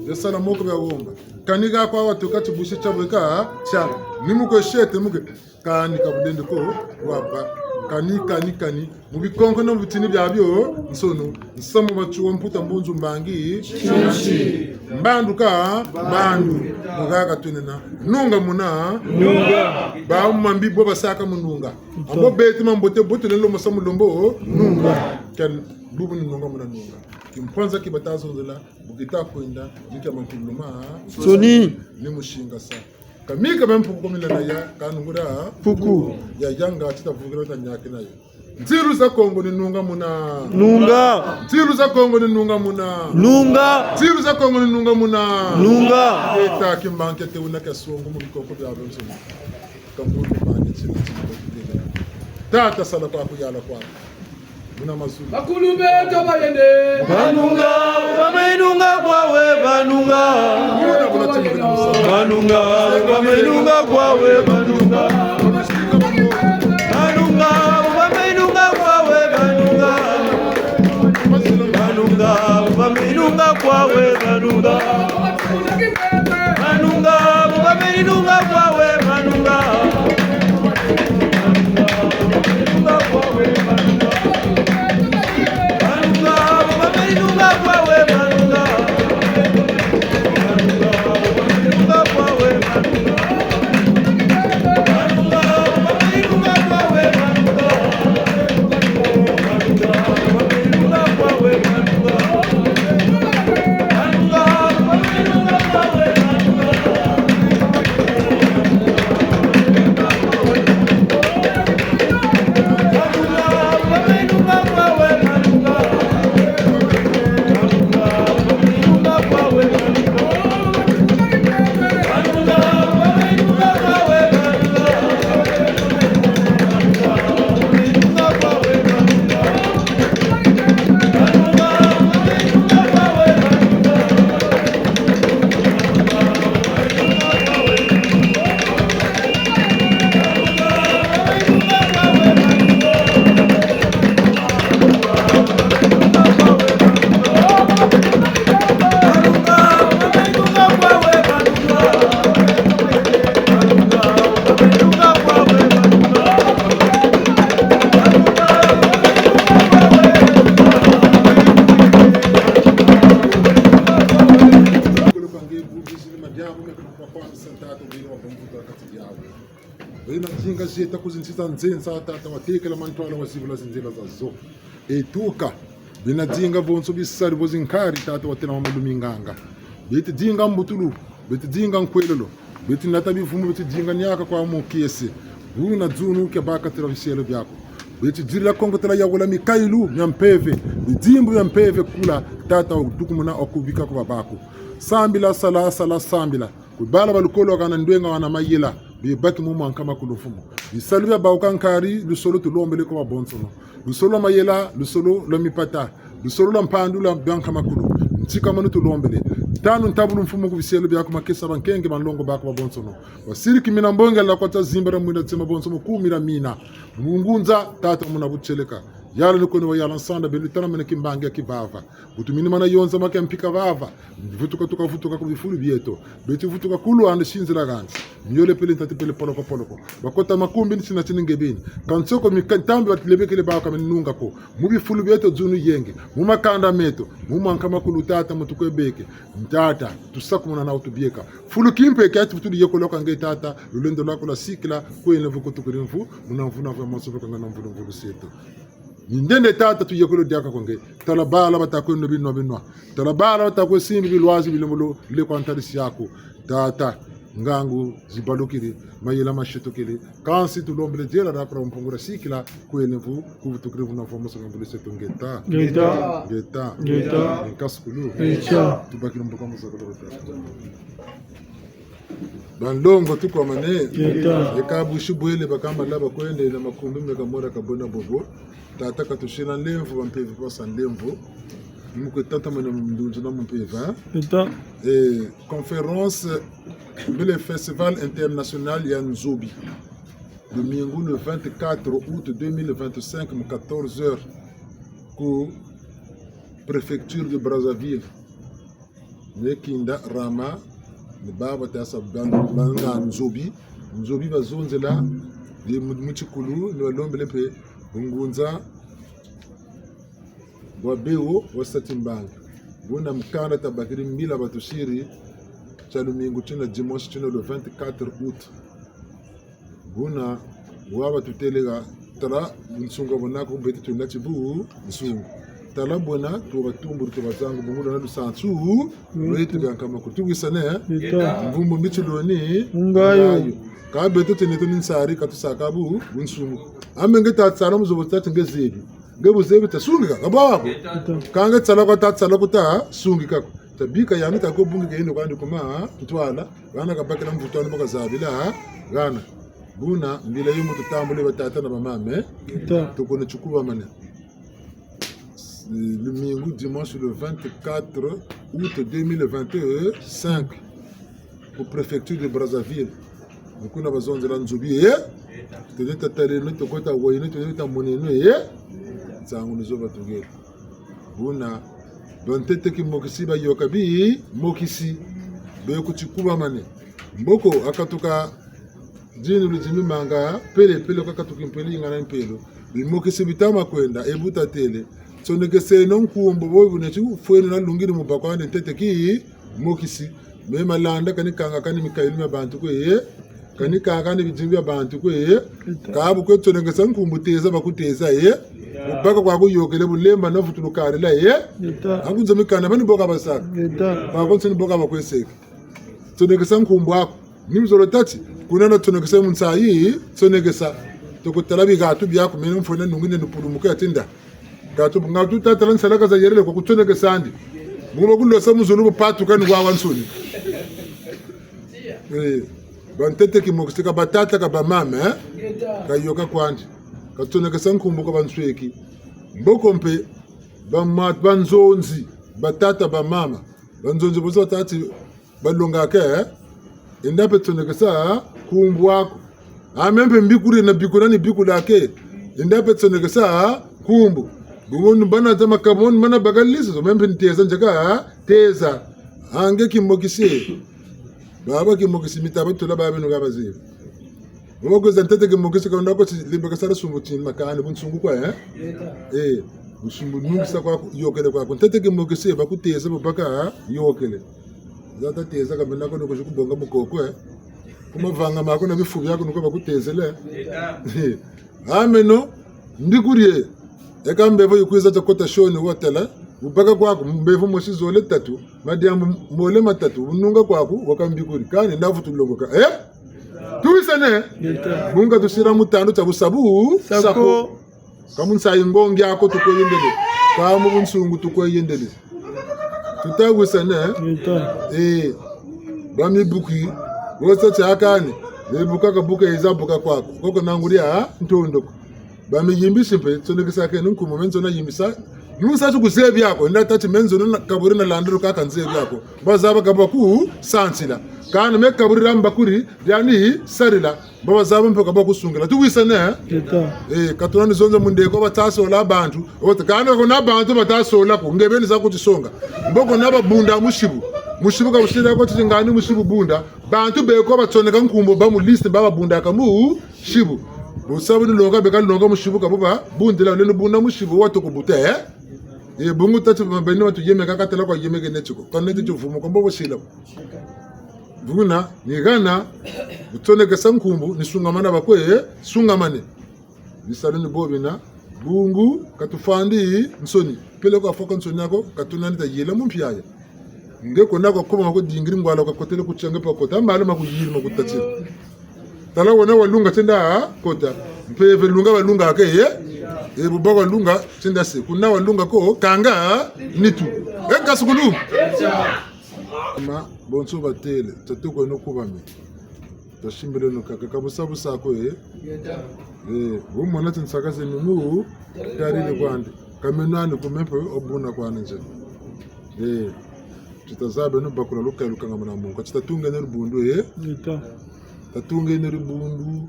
Bia sala moko bia womba. Kani ka kwa watu ka tibusi tia bweka, tia. Ni mu kwe shete mu kwe. Kani ka bulendi ko, waba. Kani, kani, kani. Mu bikonko na mu bitini biabio, nsono. Nsamu matu wa mputa mbunzu mbangi. Mbandu ka, mbandu. Mu haha twenena. Nunga muna. Nunga. Ba mambi bo basaka mu nunga. Ambo beti mambote bote lelo musamu lombo. Nunga. Ken bubu ni nunga muna nunga. Kimpwanza ki bata zonzela. Bu kita kwenda, ni kia mantuluma. Nsoni. Ni musingasa. Ka mika bia mpuku ko mina na ya, ka nungula. Mpuku. Ya yanga tita vukila ta nyaki na yo. Ntilu za Kongo ni nunga muna. Nunga. Ntilu za Kongo ni nunga muna. Nunga. Ntilu za Kongo ni nunga muna. Nunga. Eta kimbangi te wuna kia songo mu bikoko bia bonsoni. Ka muntu mbangi tini tini. Tata sala kwa kuyala kwa. Muna mazulu. Bakulu beto bayende. Banunga, bamenunga kwawe, banunga. Banunga, bamenunga kwawe, banunga. Banunga, bamenunga kwawe, banunga. Banunga, bamenunga kwawe, banunga. Banunga, bamenunga kwawe, banunga. Bena dinga zieta ku zinsi za nzenza, tata watekela mantwala, wazibula zinzila zazo. E tuka, bena dinga bonso bisari bo zinkari, tata watela ma malumi nganga. Beti dinga mbutulu, beti dinga nkwelolo, beti nata bivumu, beti dinga niaka kwa mu kiese. Buna dzunu kia bakatila bisielo biaku. Beti dirila Kongo tala yawula mikayulu mia mpeve, bidimbu bia mpeve kula, tata wadukumuna wakubika kwa babaku. Sambila, sala, sala, sambila. Ku bala ba lukolo kana ndwenga wana mayela, bibaki mu mwa nkama kulu mfumu. Bisalu bia bawuka nkari, lusolo tulombele kwa babonsono. Lusolo lwa mayela, lusolo lwa mipata, lusolo lwa mpandu lwa bia nkama kulu. Ntika manu tulombele. Tanu ntabulu mfumu ku bisielo biaku makesa bankenge banlongo baku babonsono. Basiri kimina mbongela kwa ta zimbira mwina tsema bonso mu kumira mina. Mu ngunza, tata muna butieleka. Yala ni kweno wa yala nsanda belu tala mene kimbangi ya kivava. Bu tumini mana yonza ma kia mpika vava. Vutuka tuka vutuka ku bifulu bieto. Beti vutuka kulu andi sinzila gandi. Miole pele ntati pele poloko poloko. Bakota makumbi ni sina tini nge beni. Kansoko mi ka-, ntambi batilebekele baka meni nunga ko. Mu bifulu bieto dzunu yenge. Mu makanda meto. Mu mwa nkama kulu tata mu tukwebeke. Ntata, tusakumuna na utubieka. Fulu kimpe kia ti futuli yekoloka nge tata. Lulendo lwaku lwa sikila. Kwene vukutukiri mvu. Muna mvu na mvu ya mansoko kanga na mvu na mvu lusieto. Ni ndende tata tuyekolo diaka kwa nge. Tala bala bata kwe nwa binwa binwa. Tala bala bata kwe simbi bilwazi bilembolo le kwa ntalisi yaku. Tata, ngangu zibalukiri, mayela mashetukiri. Kansi tulombele diela da kura mpungura sikila, kwene mvu, kuvutukiri mvu na mvu wa mansoko mvu lusieto ngeta. Ngeta. Ngeta. Ngeta. Nkasukulu. Ngeta. Tubakiri mbuka muzakolo tata. Banlongo tukwamane. Ngeta. Eka busi bwele bakamba laba kwende na makumbi meka mora kabona bobo. Tata katusila nlemvo, bampeve basa nlemvo. Mu kwe tata mwana mundunzu na mumpeve, hein? Ngeta. Eh, conférence, mbele festival international ya Nzobi. Domingo le vingt-quatre août deux mille vingt-cinq, mu quatorze heures, ku préfecture de Brazzaville. Ne Kinda Rama, ni baba tasa ban-, banga nzobi, nzobi bazonzela, ni mu-, mu tikulu, ni balombele mpe bungunza bwa bewo bwa sa timbangi. Buna mukanda tabakiri mbila batusiri, tia lumingu tina, dimanche tina, le vingt-quatre août. Buna, wa batutêle ka, tala bunsungu bwa nako, beto twena ti bunsungu. Tala bwena, tubatumburi, tubazangu, bungu lwena lusansu lweto, bia nkama ko. Tuwisane, eh? Mvumbu mbi ti lwena ngayo. Ngayo. Ka beto twena tio ni nsari, ka tusaka bu-, bunsungu. Ame nge tatsala muzobo tati nge zebi. Nge bu zebi tasungika, ka bwa ko. Ka nge tsala kwa tatsala ko tasungika ko. Tabika yandi tako bungika yende kwandi ku ma ntwala, hana kabakila mvutu andi mbo kazabila, hana. Buna, mbila yo mbo tutambule batata na bamama, eh? Tukuna tikubamane. Lumingu, dimanche le vingt-quatre août deux mille vingt-cinq, ku préfecture de Brazzaville. Ni kuna bazonzela nzobi, eh? Twena tataleno, toko tawayeno, twena tamoneno, eh? Nsangu ni zo batugela. Buna, bantete kimokisi bayoka bimokisi. Be ku tikubamane. Mboko akatuka dinu lu dimi manga, pele, pele kwa katuki mpelo, yingana mpelo. Bimokisi bitama kwenda, e bu tatêle. Tsonekeseno nkumbu, bo buna ti fweno na lungiri mu bakwandi ntete kimokisi. Me malanda, kani kanga kani mikayulu mia bantu kwe, eh? Kani kanga kani bidimbu bia bantu kwe, eh? Ka bu kwe tsonekesa nkumbu teza bakuteza, eh? Bubaka kwaku yokele, bulemba na vutulukarila, eh? Angu nzo mikanda, bani bo ka basaka. Bako nsoni bo ka bakweseke. Tsonekesa nkumbu aku. Ni muzolo tati, kuna na tsonekesa mu nsayi, tsonekesa. Toko tala bigatu biaku, meno mfwene nungine nupulumuke atinda. Ngatu, ngatu tatala nsalaka zayelele kwa kutsonekesa ndi. Mu bakulosa mu zulu bupatuka ni wawansoni. Eh, bantete kimokisi ka batata ka bamama, eh? Kayoka kwandi. Katsonekesa nkumbu kwa bansweki. Mboko mpe, bama-, banzonzi, batata bamama. Banzonzi bozo tati, balongaka, eh? Enda mpe tsonekesa nkumbu aku. A me mpe mbikuri na bikuna ni bikulaka. Enda mpe tsonekesa nkumbu. Bungu ni bana za makabu, ni bana bakalisa, zo me mpe nteza nzeka, teza. A nge kimokisi. Baba kimokisi mitaba tula babe no ka bazebi. Bo bakweza ntete kimokisi ka ndako ti lembe kasala sumbu ti makani bunsungu kwa, eh? Eh, busumbu nungisa kwaku, yokele kwaku. Ntete kimokisi bakuteza bubaka, yokele. Za tateza ka mena ko noko kubonga mukoko, eh. Ku mavanga maku na bifu biaku noko bakutezele. A meno, mbikuri e. Eka mbevo yikwiza ta kota sioni watala, bubaka kwaku, mbevo mosi zole tatu, madiambu mole matatu, bununga kwaku, waka mbikuri. Kani nda vutu longoka. Eh? Tuwisane? Bunga tusila mu tandu tia busabu, sako. Sako. Ka mu nsayi ngongi aku tukwe yendele. Ka mu bunsungu tukwe yendele. Tutawisane? Eh. Ba mibuki, wosa tiakani, mibuka kabuka yiza buka kwaku. Koko na nguri a ntondo ko. Ba miyimbisi mpe, tsonekesakeno nkumbu, me nzo nayimbisa. Nunsa ti kuzebi ako, nda tati me nzo na kaburi na landulu kaka nzebi ako. Bazaba ka bakusansila. Kani me kaburi la mbakuri, diani sarila. Mbo bazaba mpe ka bakusungila. Tuwisane, eh? Eh, ka tuna ni zonza mu ndeko batasola bantu. Ote, kani kuna bantu batasola ko, nge beni za kutisonga. Mboko na babunda musibu. Musibu ka busila ko ti ngani musibu bunda. Bantu beko batsoneka nkumbu ba mu liste ba babundaka musibu. Busabu ni longa beka longa musibu ka buba bundila leno bunda musibu watu kubuta, eh? Eh, bungu tati beni watu yemeka katela kwa yemeke netiko. Kwa neti tuvumu kwa mbo busila. Buna, ni hana, butsonekesa nkumbu, ni sungamana bakwe, eh, sungamane. Bisalu ni bo bina, bungu, katufwandi nsoni. Peleko afwa ka nsoni ako, ka tuna ni tayela mu mpiaya. Nge ko nako koma ko dingiri ngwala ka kotele ku tiange pa kota, mbala ma kuyiri ma kutati. Tala wena walunga tienda kota. Mpeve lunga walungaka, eh? Eh, buba walunga tienda se. Kuna walunga ko, kanga nitu. Eh, kasukulu. Ma, bonso batêle, tatukweno kubami. Tasimbileno kaka, ka busa busa ko, eh? Eh, bu mona ti nsaka zeni mu, tariri kwandi. Ka meno ani ku me mpe, o buna kwani nze. Eh, ti tazabeno bakula luka lukangamana munka. Ti tatungeno dibundu, eh? Tatungeno dibundu.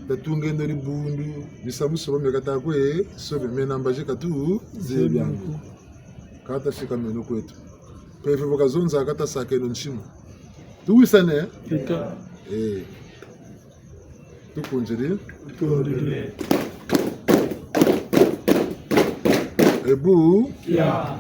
Tatungeno dibundu, misamu soba miakata kwe, sobe mena mbazi katu, zebi angu. Kata sika meno kweto. Mpeve bu kazonza kata sakeno ntima. Tuwisane? Tita. Eh. Tukundiri. Tukundiri. Ebu. Ya.